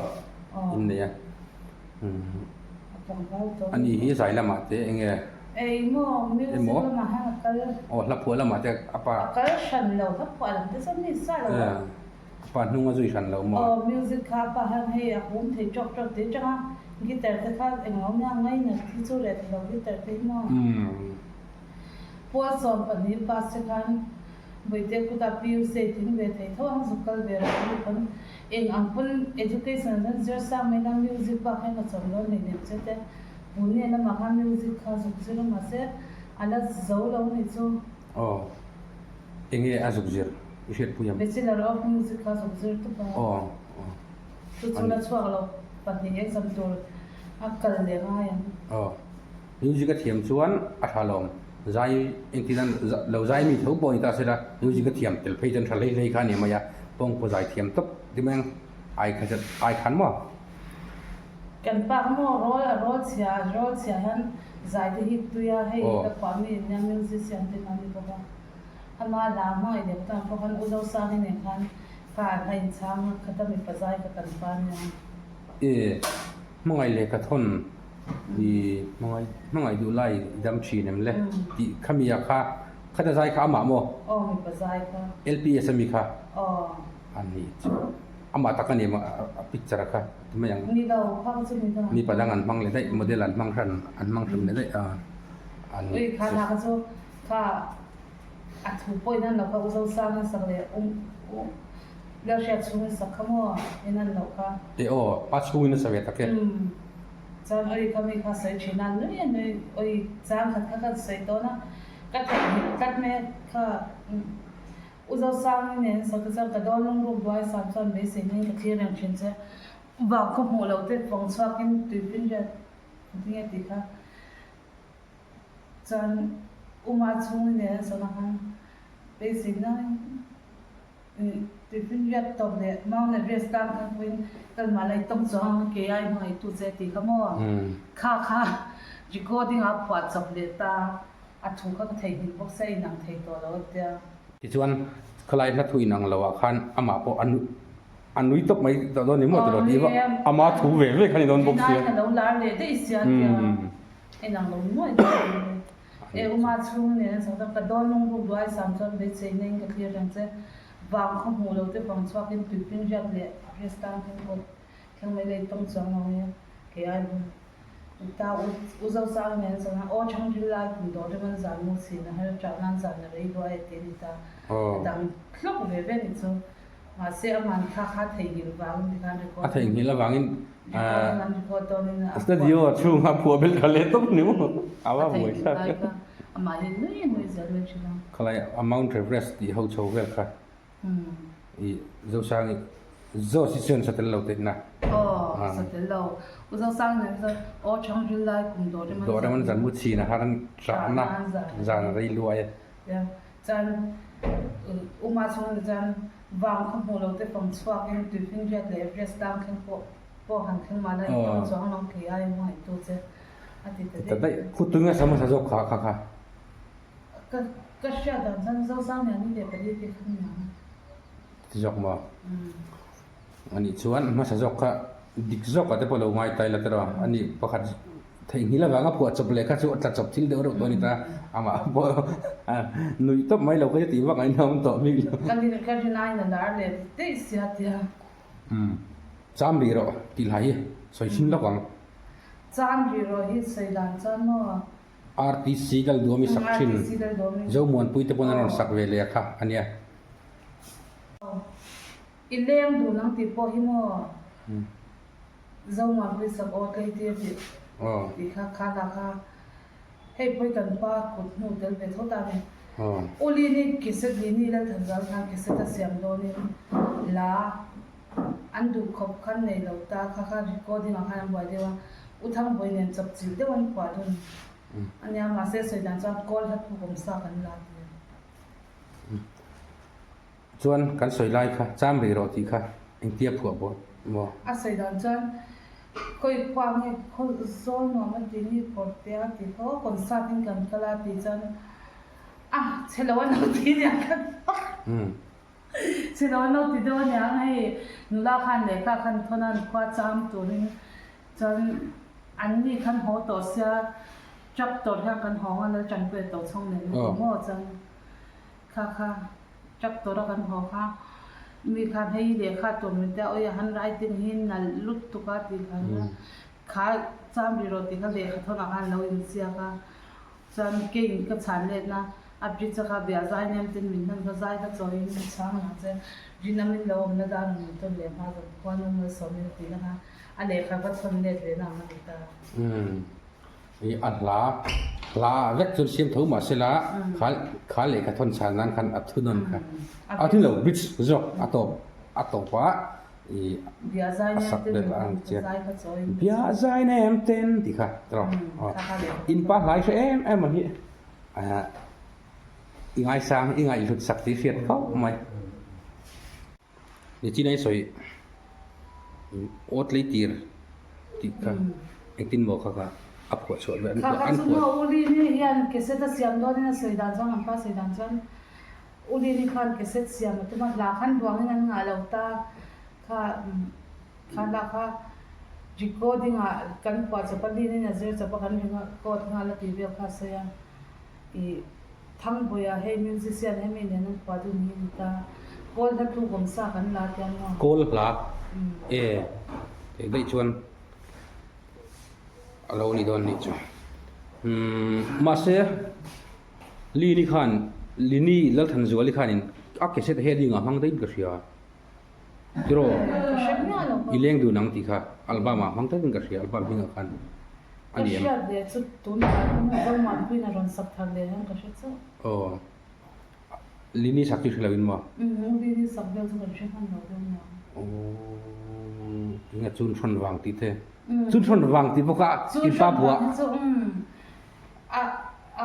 Aw. In nei a. A tlangval tawh. Ani hi zai lamah te eng nge? Ei maw, music lamah hian a kal. Aw, hla phuah lamah te a pa. A kal hran lo, hla phuah lam te chuan mi sa lo a. A pa hnung a zui hran lo maw? Aw, music kha a pa hian hei a hum thei tawk tawk tih atanga guitar te kha englo nia ngainat hi chu reh thei lo guitar te hi maw? Pual 12 pass te khan Vawitek kutah PUC a tling ve thei tho ang zuk kal ve rawh tih pawn eng ang pawn education an zir sang mai la music bak hian ka chawm dawn leh nem che te Pune lamah khan music kha zuk zir a mahse a la zo lo nih chu. Aw enge a zuk zir i hriatpui ang. Bachelor of Music kha zuk zir tup a. Aw aw. Chu chu la chhuak lo pahnih exam tur a kal leh ngai ang. Aw. Music a thiam chuan a tha lawm. Zai engtin an lo zai mi tho pawh a ni ta sela music a thiam tel phei chuan tha hlei hlei kha a ni mai a, pawng pawh zai thiam tawp ti mai ang ai kha chat ai khan maw. Kan pa kha maw rawl a rawl chhia a rawl chhia hian zai te hi tui a hei ka phuah mi nia musician te kha a ni bawk a ama hla hmangaih leh tan pawh khan U Zosangi nen khan kha an la inchhang a khata mipa zai kha kan pa nia. E hmangaih leh ka thawn i hmangaih hmangaih duh lai i dam thin em le tih khami ah kha khata zai kha amah maw? Aw mipa zai kha. LPS ami kha? Aw. A nih chu amah tak a ni maw a picture kha ti mai ang. Ni lo kha chu ni lo. Mipa dang an hmang leh daih model an hmang hran an hmang hran leh daih a an. Ui kha hna kha chu kha a thu pawh in an lo kha u Zosang in sak leh um u Lalhriat chhung in sak kha maw in an loh kha. E aw, a chhung in a sa ve tak e. Umm, chuan oi ka mi kha sawi thin a, nui a nui, oi chang khat kha ka sawi dawn a, ka theihnghilh tlat mai a kha U Zosangi nen sak te chuan ka dawn lungruk duai sam chuan beisei nen ka thlir reng thin che, vang khaw hmuh loh te vawng chhuak in tuipin riat engtin nge tih kha chuan U Machhungi nen an sawn ang beisei nai. Tuifinriat tawp leh Mount Everest tlang kha pawhin kal mah la i tawng chuang ang kei ai hmangaihtu che tih kha maw? Kha kha recording ah phuah chawp leh ta a thu kha ka theihnghilh bawk sia inang thei tawh lo a tia. Tichuan khalai hla thu inang lo ah khan amah pawh a a nui tawp mai tawh dawn ni maw tiraw tih ama thu ve ve kha ni dawn bawk sia. Nai a lo lar leh daih sia tia inang lo nuai nuai. E uma chhung nen a chho ta, ka dawn lung ruk duai sam chuan beisei neiin ka thlir reng che. Vang khaw hmuh lo te vang chhuakin tuipin riat leh Everest tlang thleng pawh thleng mai lei tawng chuang lo e. Kei ai bawm ta u u Zosang nen a chho na, aw chhang ril lai kum dawr rem an zan mu chin a her chah nan zan a rei duai a ti a ni ta. A dang hlawk ve ve ni chu. Mahse a man kha kha theihnghilh vangin tikhan record A theihnghilh avangin recording an record dawnin a studio a chhunga phuah belh kha leh tawp ni maw? A va buai thlak. A theihnghilh lai kha amah hi nui a nui zel mai thin a. Khalai a Mount Everest tih ho chho vel kha i Zosangi Zosi chuan sa tel lo teh na. Aw sa tel lo. U Zosangi nen chuan aw chhang ril lai kum dawr rem an Dawr rem an zan mu chhin a har an ṭahna zan a rei luai a. Chuan Uma chhung ni chuan vang khaw hmuh lo te fang chhuakin tuifinriat leh Everest tlang thleng pawh. pawh han thleng mah la i tawng chuang lo kei ai hmangaihtu che a ti ta daih. Daih khu tunge sa hmasa zawk kha kha kha. Ka ka hriat dan chuan Zosangliani leh Pali te kha ni ang. Ti zawk maw? Anih chuan hmasa zawk kha dik zawk ah te pawh lo ngai ta ila tiraw anih pakhat theihnghilh avanga phuah chawp leh kha chu a tla chawp thil deuh reuh tawh a ni ta amah pawh nuih tawp mai lo kha chu tih vak a inawm tawh bik lo. Ka rin ka rin aiin a lar leh daih sia tia. Umm cham rih rawh tih hlai hi sawi chhin lawk ang. Cham rih rawh hi sawi dan chuan maw. RTC Lalduami sak thin Zomuanpui te pawn an rawn sak ve leh kha a nia. I leng dun ang tih pawh hi maw Zomuanpui sak aw tlei tir tih tih kha kha la kha hei pawh hi kan pa kut hnu tel ve tho ta a ni. U Lini Kiset Lini Lalthanzal khan Kiset a siam dawnin la an duh khawp khan nei lo ta kha kha recording ah khan an buai deuh a, U Thangbawi nen chawp chilh deuh an phuah dun a nia mahse sawi dan chuan kawl hla thu kawmsa kan la ti a. Chuan kan sawi lai kha cham rih rawh tih kha engtia phuah pawh maw? A sawi dan chuan khawi khua nge khaw zawl nuam a ti mi kawr te a ti kha aw concert in kan kal a tih chuan a chhe lo a lo ti nia ka chhe lo a lo ti deuh a niang hei nula khan lehkha khan thawn a an khua cham turin chuan an ni khan haw tawh sia tractor hian kan haw ang a lal tanpuia tawh chhawng nen a ti maw chuan Kha kha tractor a kan haw kha mi khan hei lehkha tur min tia awi a handwriting hi nalh lutuk a tih khan kha cham rih rawh tih kha lehkha thawnah khan a lo inziak a chuan keiin ka chhan letna a bridge a kha biah zai nem ten min hman kha zai kha chawiin ka chhang ang che rinam in lo awmna dan ang min tawn leh hma zawk khuan awm malsawmin a tihna kha a lehkha va thawn let ve na ang a ni ta. I a hla hla ah vek chuan siam tho mah sela kha kha lehkha thawn chhan nan khan a thunawn kha a thun lo bridge zawk a tawp a tawp ah i a sak vel ang che bia zai nem ten tih kha tawh in pa hlai hre em em ang hi i ngaisang i ngaihhlut sak tih hriat khawp mai. Nichina i sawi awt lei tir tih kha engtin maw kha kha a phuah chhuah ve an phuah an phuah. Kha kha chu maw U Lini hian cassette a siam dawnin a sawi dan chuan an pa sawi dan chuan U Lini khan cassette siam a tum a hla khan duangin an ngah lo ta kha kha hla kha recording ah kan phuah chawp a Linin a zir chawp a kan record nghal a tih vel kha a sawi a ih Thangbuia hei musician hemi nen an phuah dun hi a ni ta. Kawl hla tluk awm sa kan la tia maw? Kawl hla e teh daih chuan a lo ni dawn nih chu. Umm mahse Lini khan Lini Lalthanzuali khanin a cassette heading ah hmang daih in ka hria. Tiraw? I leng dun ang tih kha album ah hmang takin ka hria, album hmingah khan a ni em? Ka hriat ve chu tunah hian Zomuanpuiin a rawn sak thar leh hian ka hre chauh. Aw. Lini sak chu hre lo in maw? Umm, Lini sak vel chu kan hre hman lo deuh nia. Aw, enge chun hrawn vang tih te? Chun hrawn vang tih bawk a in pa buah. Chun hrawn vang hi chu umm a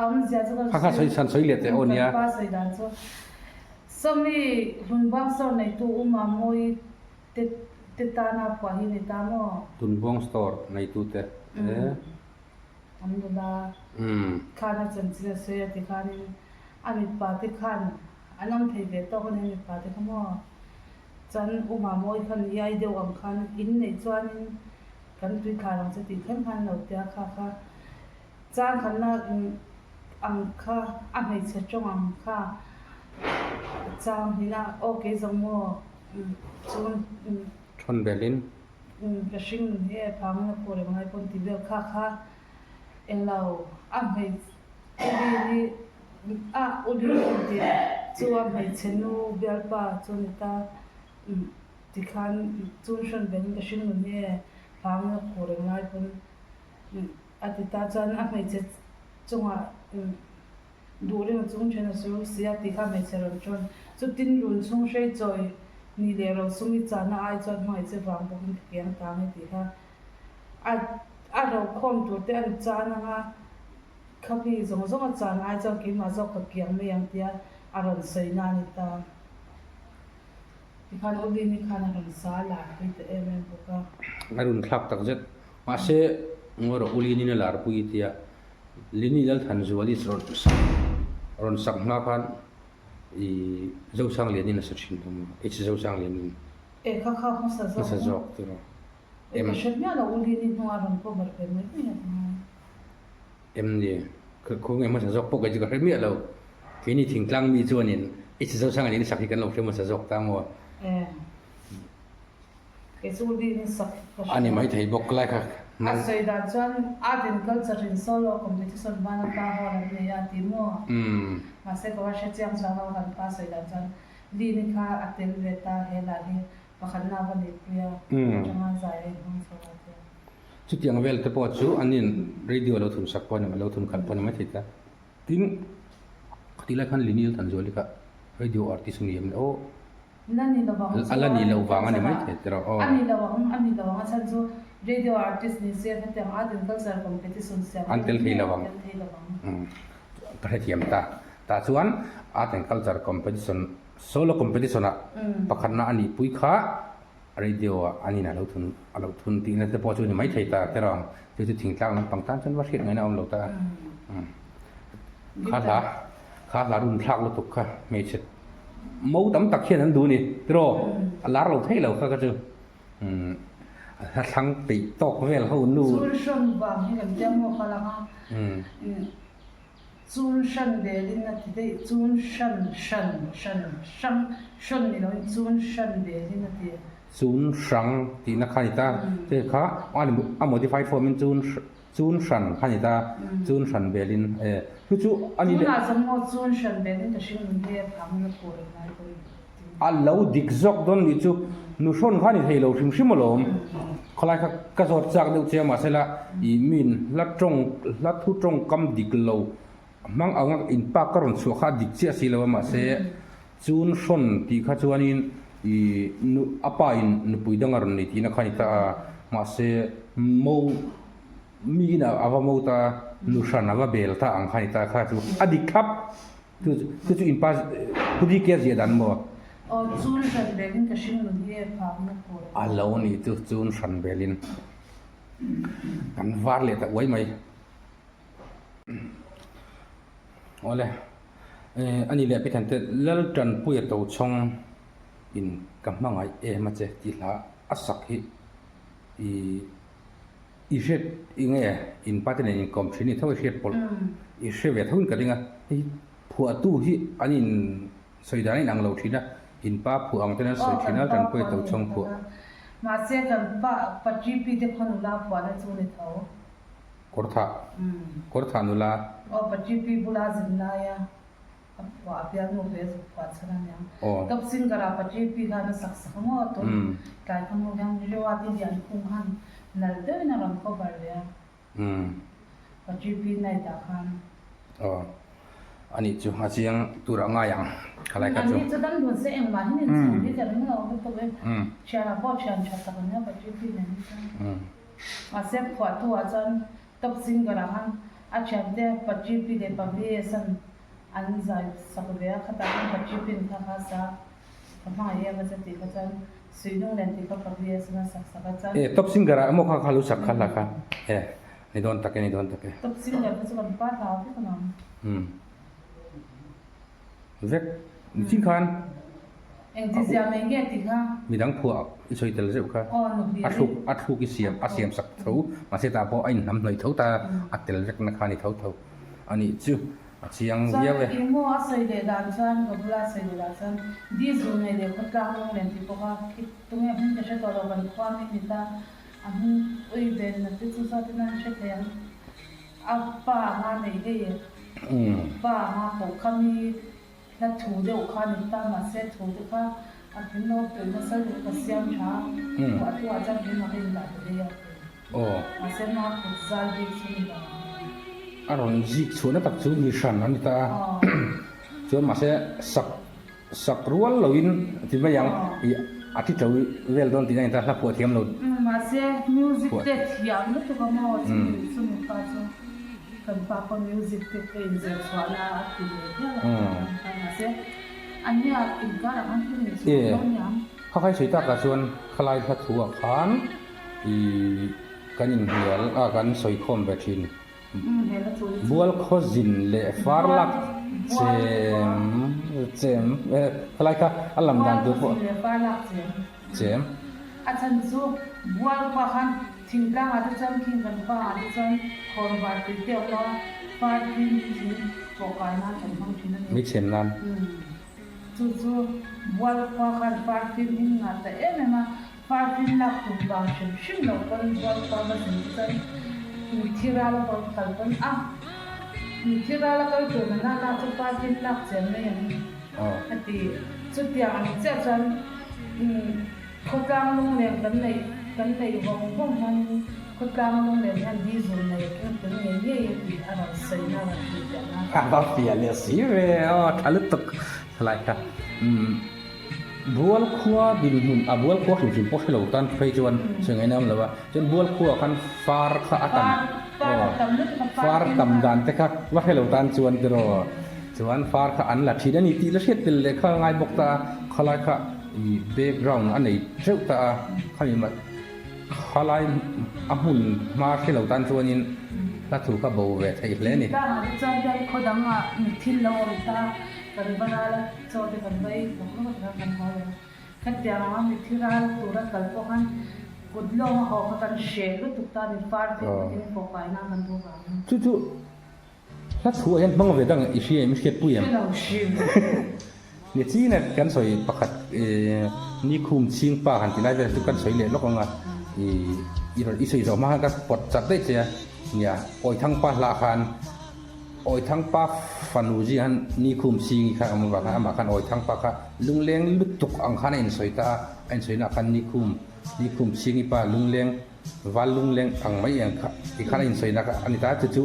awmzia chu ka Kha kha sawi san sawi leh teh aw nia. Kan pa sawi dan chu. Sawmi Hlunbuang store neitu U Mamawii te te tana phuah hi ni ta maw? Hlunbuang store neitu te e. An nula khan a chanchin a sawi a ti khanin a mipa te khan an awm thei ve tawk a ni a mipa te kha maw? Chuan U Mamawii khan iai deuh ang khan in neih chuanin kan tui thla ang che tih thleng khan lo tia kha kha Chang khatna ang kha a hmeichhe tawng ang kha chang hmina aw kei zawng maw chun Thawn belin. Ka hring nun hi e phangin a phu reng lai pawn ti vel kha kha englo a hmeichhe hi a u ri em tih chu a hmeichhe nu bialpa chu a ni ta tikhan chun hrawn belin ka hring nun hi e phangin a phu reng lai pawn A ti ta chuan a hmeichhe chungah duh reng chung then a su si a tih kha hmeichhe rawn tawn. Chutin run chhung hrei chawi ni leh ro sum i chahna ai chuan hmangaihche vang bawkin ka kiang ta ang e tih kha a a ro khawm tur te an chan anga khami zawng zawng a chan ai chuan keimah zawk ka kiang mai ang tia a rawn sawi na a ni ta. Tikhan Olin-i khan a rawn sa lar pui ta em em bawk a. A run thlak tak zet. Mahse, ngawi rawh u Linin a larpui tia Lini Lalthanzuali rawn sak rawn sak hma khan i Zosanglianin a sa thin thung a, H Zosanglianin. E kha kha hmasa zawk Hmasa zawk tiraw. E ka hre miah lo u Lini hnungah rawn cover ve mai mai a tingai. Em ni? Khaw nge hmasa zawk pawh kei chu ka hre miah lo. Keini thingtlang mi chuanin H Zosanglianin sak hi kan lo hre hmasa zawk ta maw? E. Kei chu Lini sak hi ka hre. A ni maithei bawk lai kha. A sawi dan chuan Art and Culture in solo competition hmana pa hall an nei a ti maw? Mahse ka va hre chiang chuang lo kan pa sawi dan chuan Lini kha a tel ve ta he lah hi pakhatna va neihpui a atanga zai a inhmang chho a tia. Chutiang vel te pawh chu an in radio a lo thun sak pawh a ni lo thun khalh pawh a ni maithei ta. Tin, khatih lai khan Lini Lalthanzuali kha radio artist a ni em le aw. La ni lo vang A la ni lo vang a ni mai thei tiraw aw. A ni lo ang, a ni lo ang a chhan chu radio artist ni se hetiang art and culture competition siam An tel thei lo ang. An tel thei lo ang. Ka hrethiam ta. Tah chuan art and culture competition solo competition ah pakhatna a nih pui kha radio ah an in a lo thun a lo thun tihna te pawh chu a ni mai thei ta tiraw. Chu chu thingtlang lampang tan chuan va hriat ngaihna a awm lo ta. Kha hla kha hla run thlak lutuk kha hmeichhe Mo tam tak hian an duh a ni tiraw a lar lo thei lo kha kha chu a thlang peih tawk vel ho nu. Chul hran vang hi kan tia maw kha lang a, chul hran velin a ti daih, chul hran hran hran hrang hran ni loin chul hran velin a ti. Chun hrang tihna kha a ni ta, chu kha a modify form in chun. Chun hran kha ni ta, chun hran belin e. Chu chu a ni leh. Tunah chuan maw chun hran belin ka hring nun hi a phang na tur ang lai pawhin tin. A lo dik zawk dawn nih chu nu hrawn kha ni thei lo hrim hrim alawm. Khawlai kha ka zawt chak deuh che a mahsela i min hla tawng hla thu tawngkam dik lo hmang anga in pa ka rawn chhuah kha a dik chiah si lo a mahse chun hrawn tih kha chuanin i nu a pa in nupui dang a rawn nei tihna kha a ni ta a mahse mo Mi in a va mo ta, nu hran a va bel ta ang kha ni ta kha chu a dik thlap. Chu chu chu in pa Pudi ke a ziah dan maw? Aw chun hran belin ka hring nun hi a phak na tur a lo ni chu chun hran belin kan var leh ta uai mai. Awle a ni leh Pithan te Laltanpuia Tochhawng in ka hmangaih em a che tih hla a sak hi i I hriat i nge in pa te nen inkawm thin i tho i hriat pawlh i hre ve tho in ka ring a, hei phuahtu hi an in sawi dan a inang lo thin a, in pa phuah ang ten an sawi thin a, Tanpuia Tochhawng phuah. Mahse kan pa Patripi te khaw nula phuahna chu ni tho. Kawrthah Kawrthah nula. Aw Patripi bula zin laia A phuah a bialnu ve zuk phuah chhan a niang. Top singer ah Patri pi khan a sak sak ngawt tun tlai kha hnu hian Rilua ti lian khung khan nalh deuhin a rawn cover leh a. Patri pi night ah khan. Aw anih chu a chiang tur a ngai ang khalai kha chu. Anih chu dam dun se engmah hi nin chhung hi ka ring lo lutuk e. Thian ah pawh thian tha tak ania Patri pi nen hi chuan. Mahse phuahtu ah chuan top singer ah khan a thiante Patri pi leh Pavli san An zai sak ve a, khatah khan ka trip in kha kha sa ka hmangaih em a che tih kha chuan Suihnung nen tih kha ka VS in a sak sak a chuan. E top singer ah emaw kha kha lo sak kha hla kha e ni dawn tak e ni dawn tak e. Top singer kha chu kan pa hlau vek ang. Umm vek ni chin khan. Engti zia mai nge tih kha. Midang phuah i sawi tel zeuh kha. Aw nuhli A thluk a thluk i siam a siam sak tho mahse tah pawh a inhnam hnawih tho ta a tel vek na kha ni tho tho a nih chu. A chiang viau e. Chuan eng maw a sawi leh dan chuan ka bula sawi leh dan chuan Diesel nei leh khawtlang lung len tih bawk a, khi tunge hming ka hre tawh lo kan khua hming ni ta, a hming ui ven na te chu zawt in an hre thei ang. A pa anga nei hei pa anga koh kha mi hla thu deuh kha ni ta mahse thu te kha a thin lo tui nasa lutuk ka siam tha a, phuah tu ah chuan keimah ka indah ta daih a ti. Mahse ma kut zal bik chu ni lo ang. A rawn zik chhuahna tak chu mi hran a ni ta a, chuan mahse sak sak rual loin a ti mai ang ih a thi to vel dawn tih a ni ta, hla phuah thiam lo. Mahse music te thiam lutuk a maw chumi chumi pa chu kan pa pawh music te ka inzir chhuahna a ti ve hial a mahse a nia inkarah khan thil inchhuah dawn niang. Khakhai sawi takah chuan khalai hla thu ah khan. I kan inhnial a kan sawi khawm ve thin. Bual khaw zin leh far lak chem chem khalai kha a lam dan tur pawh chem. A chhan chu bual khua khan thingtlang ah te chuan khing kan pa ah te chuan khawn var tui te awm a far thing thing pawh kai nan kan hmang thin a ni. Mi chhem nan. Chu chu bual khua khan far thing in ngah ta em em a. Partin lak tum vang hrim hrim lo pawn Bualkhua va zin te chuan mithi ral a rawn kal pawn a, mithi ral a kal tur na na na chu partin lak chem mai ang a ti. Chutiang ang chiah chuan khawtlang lunglen kan neih kan neih vawng vawng hianin khawtlang lunglen hian diesel nei a keng tel ngei ngei a tih a rawn sawi na a rawn hrilhfiah na. A va fiah leh si ve aw, tha lutuk thalai kha. Bual khua dinhmun a bual khua hrim hrim pawh hre lo tan phei chuan sawi ngaihna awm lo a, chuan bual khua ah khan far kha a tam aw far tam dan te kha va hre lo tan chuan tiraw chuan far kha an la thin a ni tih la hriat tel leh kha ngai bawk ta a, khalai kha ih background a nei teuh ta a, khami mah khalai a hmun hma hre lo tan chuanin hla thu kha bo ve theih hle a ni. Tlangah te chuan hian khaw dangah thil lo awm ta kan va ral a. Chaw te kan va ei vawk vawk a kan haw lo. Khatiang anga mithi ral tura kal pawh khan kut lawng a haw kha kan hreh lutuk ta a ni, far te kut in pawh kai nan kan duh vang. Chu chu hla chhuah hian hmang ve dang i hria em i hriat pui em? Hre lo hrim. Ni china kan sawi pakhat Nikhum chhing pa han ti lai vel chu kan sawi leh lawk ang a, i rawn i sawi zawh hma khan ka pawt chat daih che a, nia Awithang pa hlah khan Awithangpa fanu zing han Nikhum Singi kha a awm avang khan amah khan Awithangpa kha lungleng lutuk ang khan a insawi ta a, a insawi naah khan Nikhum Nikhum Singi pa lungleng val lungleng ang mai ang kha ti khan a insawi na kha a ni ta a, chu chu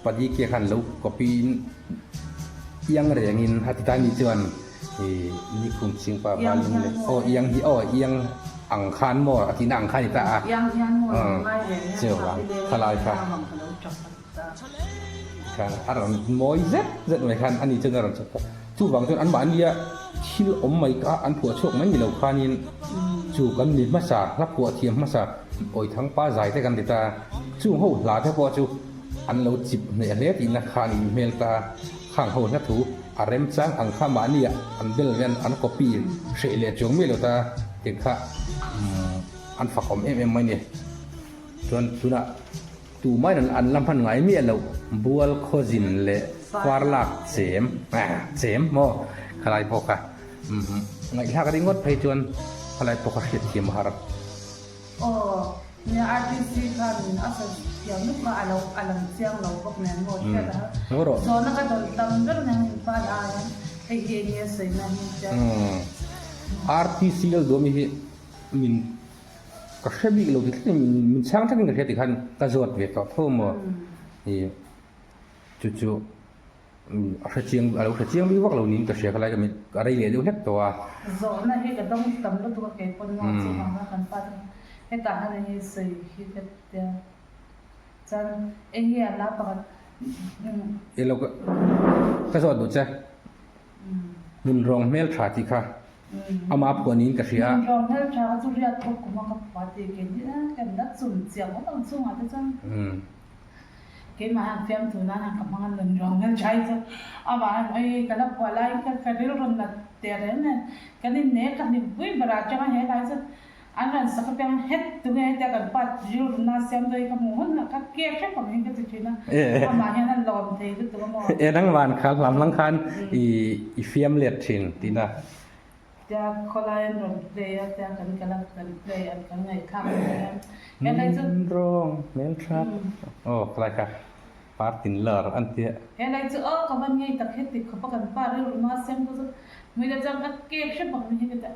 Padikia khan lo copy in iang rengin a ti ta a ni chuan ih Nikhum Sing pa val lungleng aw iang hi aw iang ang khan maw a tihna ang khan a ni ta a, chuvang khalai kha. Khan a rawn mawi zet zet mai khan ani chuan a rawn chhuk ta. Chuvang chuan anmahnia thil awm mai kha an phuah chhuak mai ni lo khanin chu kan mi hmasa hla phuah thiam hmasa Awithang pa zai te kan ti ta. Chung ho hla te pawh chu an lo chip hneh hle tihna khan in hmel ta. Khang ho hla thu a remchang ang kha mahnia an bel hian an copy hreh leh chuang miah lo ta tih kha an fakawm em em mai ni. Chuan tunah. Tumain an la hman ngai miah loh bual khawzin leh far lak chem chem maw khalai pawh kha ngaihthlak ringawt phei chuan khalai pawh kha hriat thiam a har. Aw nia RTC khan a sawi thiam lutuk a alo a lang chiang lo bawk nen maw hriat a har. Zawhna ka dawn tam ber nen in pa la hian hei hi enge a sawi na hi tia. RTC Lalduami hi min Ka hre bik lo ti thleng min chhang thlengin ka hria tikhan ka zawt ve tawh tho maw i chu chu a hre chiang a lo hre chiang bik vak lo niin ka hria khalai ka mit a rei leh deuh hlek tawh a. Zawhna hi ka dawng tam lutuk a kei pawn maw chu vang a kan pa te hetah hian enge sawi hi ka tia chuan enge a la pakhat. Ilo ka zawt duh che nun rawng hmel tha tih kha. Amah phuah niin ka hria. Min rawn hmel tha kha chu riat thawk kum a ka phuah tih kei ni a, kan la chum chiang awm ang chungah te chuan keimah hian fiamthu nan hian ka hmang a, nun rawn hmel tha hi chu amah hian oi ka la phuah laiin ka ka rilru nat teh reng nen kan inne ka hlimpui berah atanga he lai chu An rawn sak apiang het tunge hetia kan pa rilru na siam dawi ka hmuh hun a ka ke hrep ang hi ka ti thin a, amah hian a lawm thei lutuk a maw. E nangman kha hlam hlang khan i i fiam let thin tihna. Tia khawlai an rawn play a tia kan kal a kan play an kan ngaihthlak ang hian helai chu. Rawng hmel that aw khalai kha partin lar an tia. Helai chu aw ka van ngei tak heti khawp a kan pa rilru na siam chu hmui te chuan ka ke hrep ang hi ka ti a.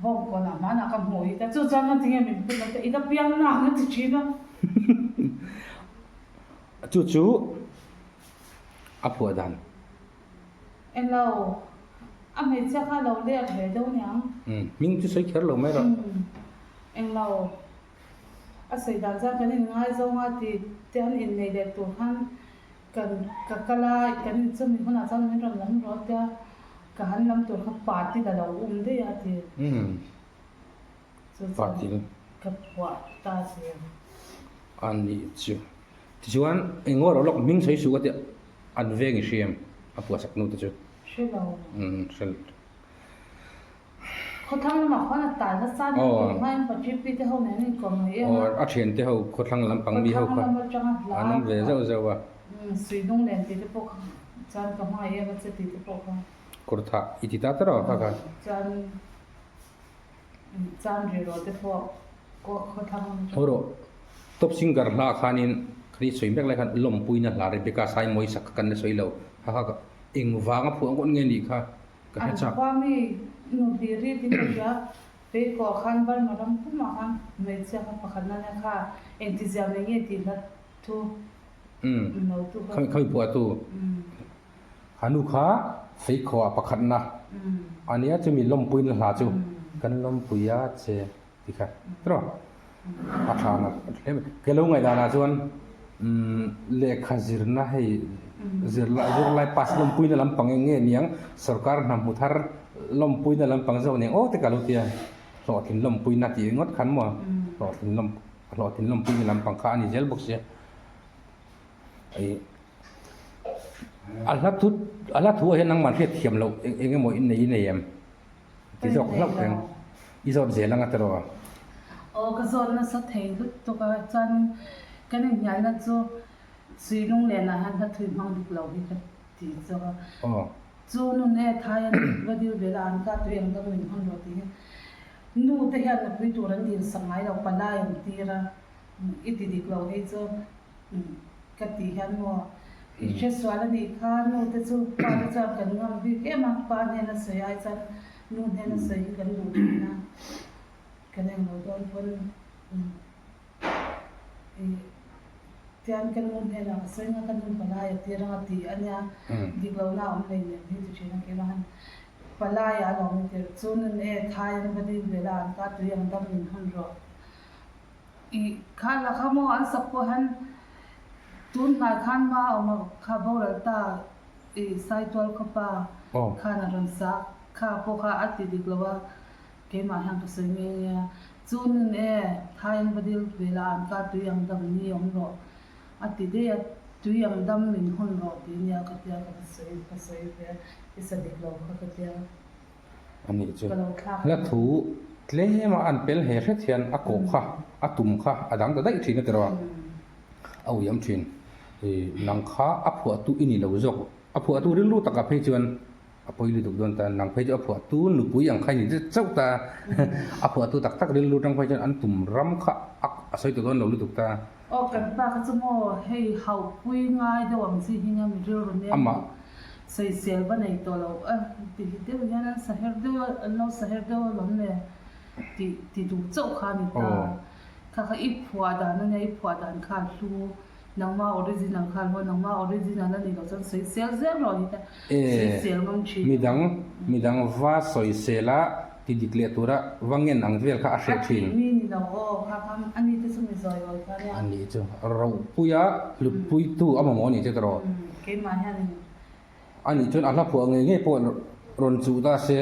Vawk kawn ah hmanah ka hmuh hi ta chu chuan nga tinge min put lo te i la piang na ang a ti thin a. Chu chu a phuah dan. Englo a hmeichhia kha lo lek ve deuh niang. Hming chu sawi kher lo mai rawh. Englo a sawi dan chuan kan inngaizawng a ti te an innei leh tur khan Kan ka kal a, kan in chumi hunah chuan min rawn lam rawh tia ka han lam tur kha party la lo um daih a ti. Party. Ka phuah ta zel. A nih chu. Tichuan eng ngaw rawh lawk hming sawi suh ka tia an veng i hria em a phuah sak nu te chu. Hre lo. Umm hre lo. Khawthlang lamah khuan a tal nasa a nia tun hmain Patripi te ho nen an inkawm mai em a. Aw a thian te ho khawthlang lampang mi ho kha Khawthlang lam atanga hla an awm ve zeuh zeuh a. Umm Suihnung len tih te pawh kha chuan ka hmangaih em a che tih te pawh kha. Kawr thah i ti ta ta rawh kha kha. Chuan Chan ri rawh te pawh khawthlang lam Haw rawh. Top singer hla khanin khani sawi mek lai khan lawmpuina hla Rebecca Saimawii sak kha kan la sawi lo. Ha kha eng vanga phuah ngawt nge nih kha ka hre chak. An khua mi nu hlir i tin ka hria. Peikawh khan Burma ram pumah khan hmeichhia kha pakhat na nia kha engtizia mai nge tih hla thu no tu kha. Khami phuahtu. Ha nu kha Feikhaw ah pakhatna a nia chumi lawmpuina hla chu kan lawmpui a che ti kha tiraw a tha na hle mai. Ke lo ngaihdanah chuan lehkha zirna hei zirlai pass lawmpuina lampang eng nge niang sorkar hna hmu thar lawmpuina lampang zawk aniang aw te ka lo tia hlawhtlin lawmpuina tih ringawt khan maw hlawhtlin lawmpuina lampang kha a ni zel bawk sia. A hla thu a hla thu ah hian nangmah hriat thiam loh eng emaw in nei i nei em? Ti zawk hlauh reng i zawt zel anga tiraw? Aw ka zawt nasa thei lutuk a chuan kan inhnialna chu Suilung lenah hian hla thui hmang dik lo hi ka ti zawk a. Chu nun e thai a va dil ve la an ka tui ang deuh min hawn rawh tih hi nu te hian nupui tur an dil sak ngai lo palai an tir a i ti dik lo hei chu Ka tih hian maw i hre sual a nih kha nu te chu pa te chuan kan ngam bik em a, pa hnena sawi ai chuan nu hnena sawi hi kan duh thin a, kan englo dawn pawn ih tian ka nu hnenah ka sawi nga ka nu palai a tir anga tih a nia dik lohna a awm lei nem hi ti thin a keimah han palai a lo ni tir chu nun e thai an va dil ve la an ka tui ang dam min hawn rawh. I kha la kha maw an sak pawh hian tun hnai khan ma awm a kha boral ta i Saitual khawpa khan a rawn sa kha pawh kha a ti dik lo a keimah hian ka sawi nghe nghe a chu nun e thai an va dil ve la an ka tui ang dam ni awm rawh a ti daih a tui ang dam min hawn rawh ti nia ka tia ka va sawi ka sawi ve a i sa dik lo kha ka tia. A nih chu. Hla thu tlem a an pel he hret hian a kawh kha, a tum kha a dang ta daih thin a tiraw? A uiam thin. Ih nang kha a phuahtu i ni lo zawk. A phuahtu rilru takah phei chuan a pawi lutuk dawn ta. Nang phei chu a phuahtu nupui ang kha i ni zet chauh ta. A phuahtu tak tak rilru tang phei chuan an tum ram kha a sawi ta dawn lo lutuk ta. Aw kan pa kha chu maw hei hauhpui ngai deuh ang chi hi nia mi rilru nem Sawisel va nei tawh lo a ti hi deuh hian an sa her deuh a, an lo sa her deuh alawm le tih ti duh chauh kha a ni ta. Kha kha i phuah dan a nia, i phuah dan kha a hlu, nangma original kha a hlu a, nangma original a nih loh chuan sawisel zel rawh hi ta sawisel ngam thin. Midang midang va sawisel a ti dik leh tura va ngen ang vel kha a hreh thin. A tih mi ni lo aw, kha kha a ni te chu mi zawi awi kha nia. A nih chu ropuia hlutpuitu a mamawh a nih chu tiraw. Keimah hianin. A nih chuan a hla phuah ngei ngei pawh rawn chuh ta se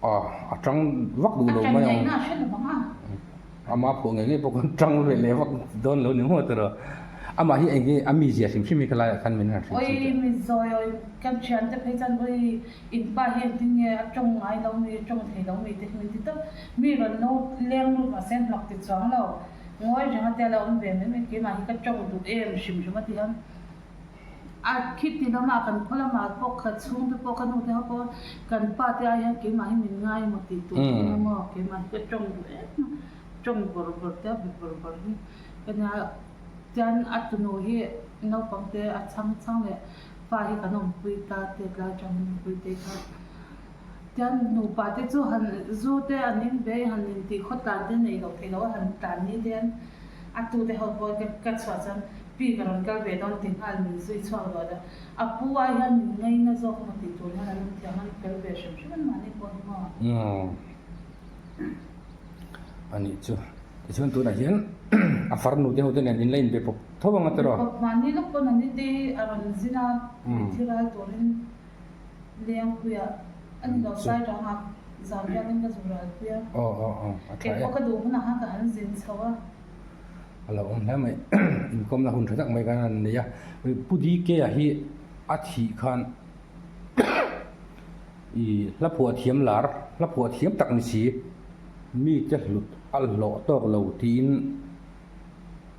a tang vak duh lo mai ang. A tan ngaihna a hre lo vang a. Ama phuah ngei ngei pawh khan tang ve leh vak dawn lo ni maw tiraw. Amah hi eng nge a mizia hrim hrim hi khalaiah khan min han hrilh Oi mi zawi awi kan thiante phei chuan oi in pa hi engtin nge a tawng ngai lo mi a tawng thei lo mi te hi min ti tawp. Mi rawn lo leng lut mahse an hlawk ti chuang lo. Ngawi reng a tia lo awm ve mai mai keimah hi ka tawng duh em hrim hrim a ti hian A khiti lamah kan khaw lamah pawh ka chhungte pawh ka nute ho pawh kan pa te ai hian keimah hi min ngai emaw tih tur chu nia maw keimah hi ka tawng duh em a tawng bawrh bawrh te a be bawrh bawrh hi ka nia chuan a tunu hi naupang te a chhang chhang leh fa hi kan awmpui ta te tlai tang nupui te kha chuan nupa te chu han zu te an in ve han intih khaw tlan te nei loh theih loh a han tlan ni te hian a tute ho pawh ka chhuah chuan Pi ka rawn kal ve dawn ti nghal min zui chhuak duah a, a pu ai hian min ngaina zawk emaw tih tur hian an awm thiam an fel ve hrim hrim an mahni pawh hi maw. Umm a nih chu tichuan tunah hian a farnu te ho te nen in la inbe pawp tho ang a tiraw. Pawp mahni lawk pawn an ni te a rawn zin a, mitthi ral turin Lengpuiah a ni lo Sairangah. Zan riakin ka zu ral pui a. Aw aw aw a tha e. Keipawh ka duh hunah khan ka han zin chho a. A lo awm hle mai. Inkawmna hun tha tak mai khan an nei a. Pu DK-a hi a thih khan i hla phuah thiam lar, hla phuah thiam tak ni si, mite hlut a hlawh tawk lo tiin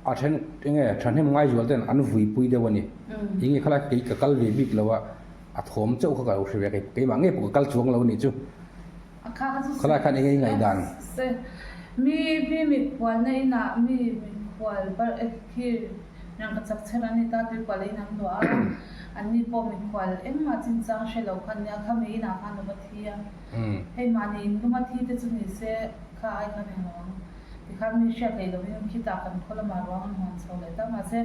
a then enge thahnem ngaizual ten an vuipui deuh a ni. Enge khalai kei ka kal ve bik lo a, a thawm chauh kha ka lo hre ve a, keimah ngei pawh ka kal chuang lo a nih chu. Khalai khan enge i ngaihdan? Mi mi mikhualna inah mi mikhual bar khi rangkachak chher an ni ta, tuikual in an luah a, anni pawh mikhual engmah chinchang hre lo khan nia khami inah khan a va thi a. Hei mahni inlum a thi te chu ni se kha ai khan englo ang. Tikhan mi hriat theih lovin khitah kan khaw lamah ruang an huan chho leh ta. Mahse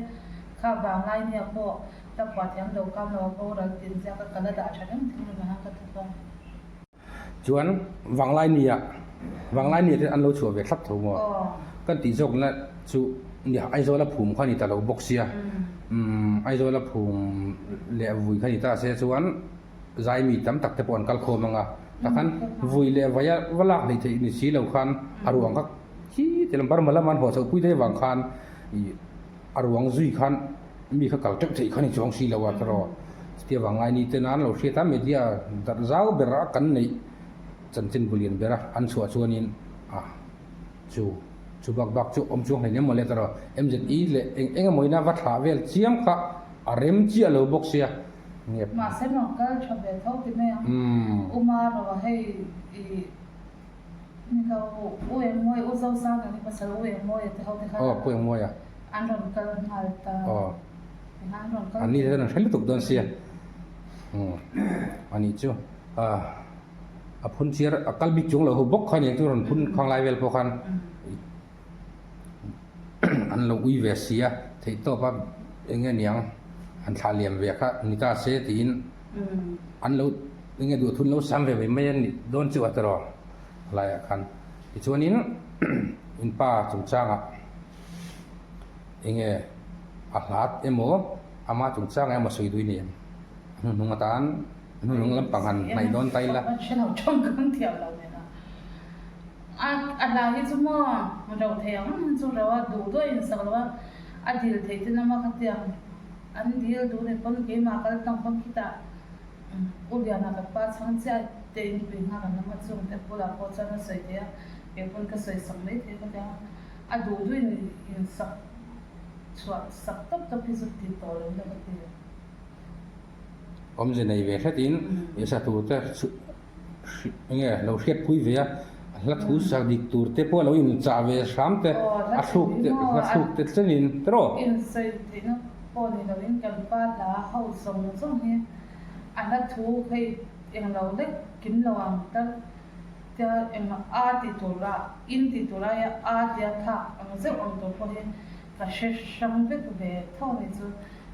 kha vanglai nia pawh hla phuah thiam lo kham lo a boral tin ziak a, ka la dah tha reng thing lamah hian ka thawk a. Chuan vanglai nia vanglai nia te an lo chhuah ve thlap tho maw? Kan tih zawk na chu nia Aizawl a phum kha a ni ta lo bawk sia. Umm Aizawl a phum leh vui kha a ni ta se chuan zai mi tam tak te pawh an kal khawm ang a, tah khan vui leh vai a va lak hleih theih ni si lo khan a ruang kha khi ti lam Burma lama an haw chhoh pui daih avang khan ih a ruang zui khan mi kha kal teuh theih kha ni chuang si lo a tawrh chuti avang ngai ni te nan lo hriat a media darh zau ber a kan neih chanchin bu lian ber a an chhuah chuanin a chu chu bak bak chu awm chuang hleinem mawle tawrh M_Z_E leh eng eng emaw ina va thlah vel chiam kha a rem chiah lo bawk sia. Ngep. Mahse rawn kal tha ve tho ti mai ang. Uma rawh hei i ni lo U Engmawi U Zosanga ni pasal U Engmawia te ho te khan. Aw Pu Engmawia. An rawn kal nghal ta. Aw. Tikhan an rawn kal. An ni te an hre lutuk dawn sia. Umm anih chu ah a phun chiar a kal bik chung lo ho bawk kha aniang chu rawn phun khang lai vel pawh khan An lo ui ve si a, theihtawp a eng nge niang an thlah liam ve kha ni ta se tiin an lo eng nge duhthun lo sam ve mai mai a ni dawn chu a tawrh laiah khan. Tichuanin in pa chungchangah eng nge a hlat emaw ama chungchangah emaw sawi duh i ni em? A hnuhnung atan a hnuhnung lampang han hnaih dawn ta ila. A a hla hi chu maw ro thei ang ang chu ro a duh duah in sak lo a, a dil theih ten ama khatiang an dil duh ni pawn keimah kal tlang pawn khitah U Liana ka pa chhang chiah te in pui nghak an awm a chung te bulah pawh chuan a sawi thei a, kei pawn ka sawi sak mai thei khatiang a, a duh duh in in sak chhuah sak tawp tawp hi chu ti tawh lo ila ka ti. Awmze nei ve hretin i sa tur te chu. Enge lo hriatpui ve a, hla thu sak dik tur te pawh lo inchah ve hram te, a thluk te hla thluk te tlenin tawrh. Insawi theihna pawh ni loin kan pa hla ho zawng zawng hi a hla thu hei eng lo lek kim lo ang tal tia eng a ti tura in ti tur aia a tia thlak ang zeuh ang tur pawh hi ka hre hrang vek ve tho a ni chu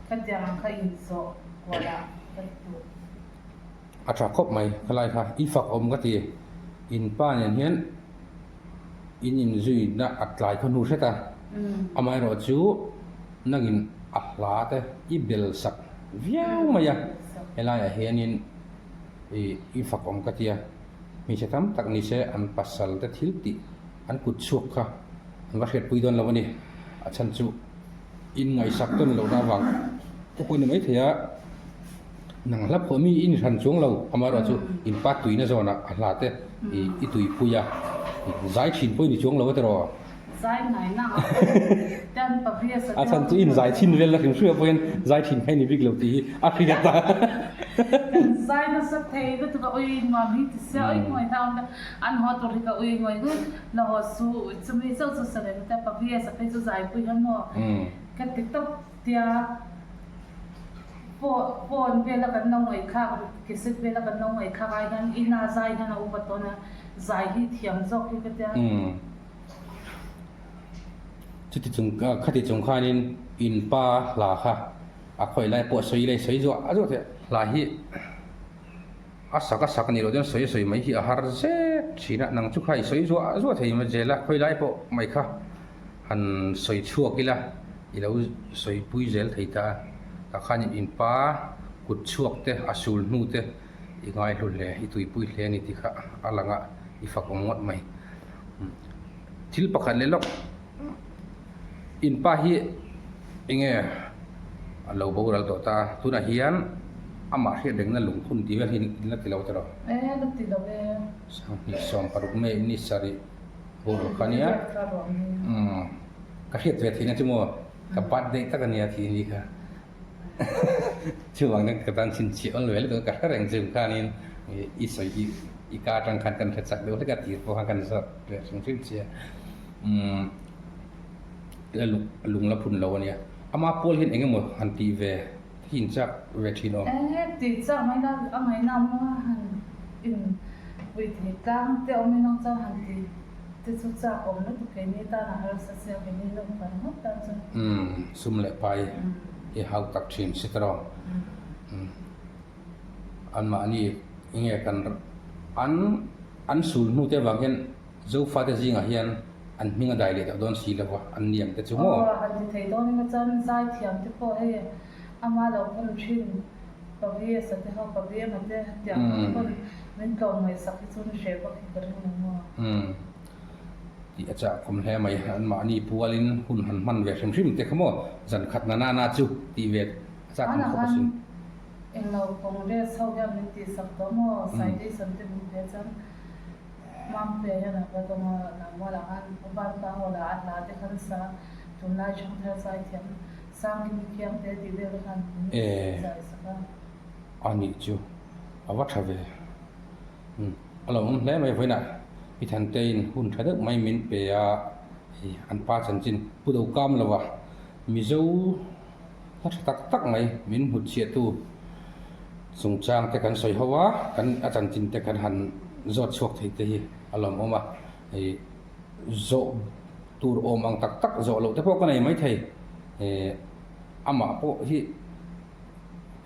khatiang ang kha inzawh kualah ka ti tur. A tha khawp mai khalai kha i fak awm ka ti. In pa nen hian in inzuina a tlai khaw hnu hret a, amaherawh chu nangin a hla te i bel sak viau mai a, helaiah hianin i fak awm ka ti a, hmeichhe tam tak ni se an pasal te thil tih an kut chhuak kha an va hriatpui dawn lo a ni, a chhan chu in ngaihsak tawn lohna avang te pawh a ni maithei a. Nang hla phuah mi i ni hran chuang lo, amaherawh chu in pa tuina zawnah a hla te i tuipui a, zai thin pawh i ni chuang lo a tiraw? Zai ngai na a tan pavia sa A chhan chu in zai thin vel na hrim hrim ah pawh hian zai thin kha i ni bik lo tih hi a hriat a. Kan zai nasa thei lutuk a ui nuam hi ti sia ui ngawi ta awm ta an haw tur hi ka ui ngawi ngawt la haw su chumi chauh chu sa ve ta pavia sa phei chu zaipui kha maw ka ti tawp tia. Phone vela kan lo ngaihthlak, cassette vela kan lo ngaihthlak ai hian ina zai hian a upa tawn a, zai hi thiam zawk hi ka tia. Chuti chung khati chung khanin in pa hla kha a khawi lai pawh sawi lai sawi zuah a zuah theih a. Hla hi a sak a sak a nih loh chuan sawi a sawi mai hi a har zet thin a, nang chu kha i sawi zuah zuah thei mai zel a, khawi lai pawh mai kha. Han sawi chhuak ila i lo sawi pui zel thei ta a, tah khan in pa kut chhuak te a sul hnu te I ngaihlu hle, i tuipui hle a ni tih kha a lang a, i fak awm ngawt mai. Thil pakhat leh lawk, in pa hi eng nge a lo boral tawh ta a, tunah hian amah hriat rengna lungphun tih vel hi in la ti lo tawh lo? E, la ti lo e. 2016 May ni sarih boral kha nia. Ka hriat ve theihna chu maw ka birthday tak a nia tih ni kha. Chuvang chuan ka tan chhinchhiah awl ve lutuk a, ka hre reng chung khanin i sawi hi i ka atang khan kan hre chak deuh hlek a tir pawh khan kan zawt ve hrim hrim che a. Umm la lung la phun lo a nia. Ama pawl hian eng emaw han tih ve hi in chak ve thin awm? Eng tih chak mai na a ngaihna maw han in pui thei tlang te awm in ang chuan han tih te chu chak awm lutuk keini tan a harsa sia keini lawm kan ngawt tan chuan. Umm sum leh pai hi hau tak thin si ta rawh. Anmahni enge kan an an sul hnu te avang hian Zofate zingah hian an hming a dai leh tawh dawn si lo va, an niam te chu maw? Aw, han ti thei dawn emaw chuan zaithiam te pawh hei ama lo pawn thin Pavi-a te ho, Pavi-a te tiang ho te pawn min tlawm ngaihsak hi chu ni hreh vak hi ka ring lo maw? Umm, tih a chah khawm hle mai. Anmahni pualin hun han hman ve hrim hrim te kha maw zan khat na na na chu tih ve a chah khawm khawp asin. Englo Congress ho hian min tihsak tawh maw? Citation te min pe chuan Mampuia hian a va dawng a, Lammualah khan Vanpa Hall-ah a hla te khan sa, tunlai Thangthar Zaithiam Sangkimi Khiangte tih vel te khan min zai sak a. A nih chu a va tha ve. Umm a lo awm hle mai vawiinah Pi Thanteiin hun tha deuh mai min pe a, hei an pa chanchin Pu Dokam lova Mizo hla tha tak tak mai min hmutchhiahtu chungchang te kan sawi ho a, kan a chanchin te kan han zawt chhuak thei te hi a lawmawm a, hei zawh tur awm ang tak tak zawh loh te pawh ka nei maithei, eh amah pawh hi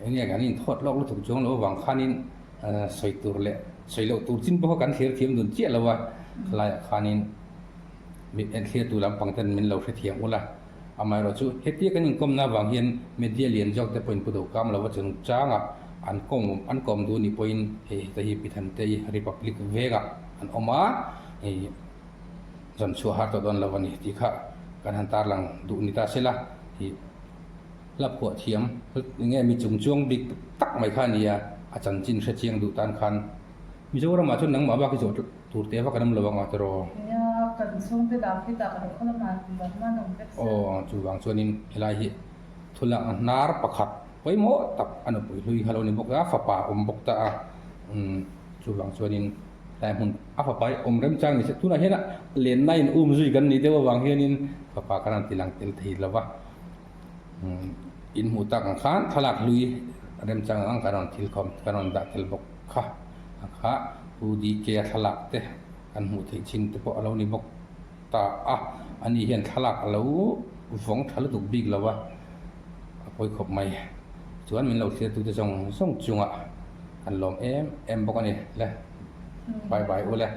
eng nge kan inthawt lawk lutuk chuang loh avang khanin sawi tur leh sawi loh tur chin pawh kha kan thlir thiam dun chiah lo a, khalaiah khanin mit en thlir tu lampang ten min lo hrethiam ula. Amaherawh chu hetia kan inkawmna avang hian media lian zawk te pawhin Pu Dokam lova chungchangah an kawm an kawm duh ni pawhin hei heta hi Pi Thantei Republic vengah an awm a, hei zawn chhuah har tawh dawn lo a ni tih kha kan han tarlang duh ni ta sela hi hla phuah thiam enge mi chungchuang bik tak mai kha a ni a, a chanchin hrechiang duh tan khan Mizoramah chuan nangmah bak hi zawh tur te vak an awm lo ang a tiraw? Nia, kan chhungte dah khi dah kan khaw lamah ban man awm vek se. Aw, chuvang chuanin helai hi thulak hnar pakhat pawimawh tak a nupui hlui kha lo ni bawk a, fapa awm bawk ta a, umm chuvang chuanin helai hmun a fapa hi awm remchang ni se, tunah hian lenna in um zui kan nih deuh avang hianin fapa khan an ti lang tel thei lo va, umm in hmuh tak ang khan thlalak hlui remchang ang kan rawn thil khawm kan rawn dah tel bawk. Kha a kha Pu DK a thlalak te kan hmuh theih chin te pawh a lo ni bawk ta a, ani hian thlalak a lo vawng tha lutuk bik lo a, a pawi khawp mai. Chuan min lo thlir tute zawng zawng chungah kan lawm em em bawk a ni le. Bye bye u le.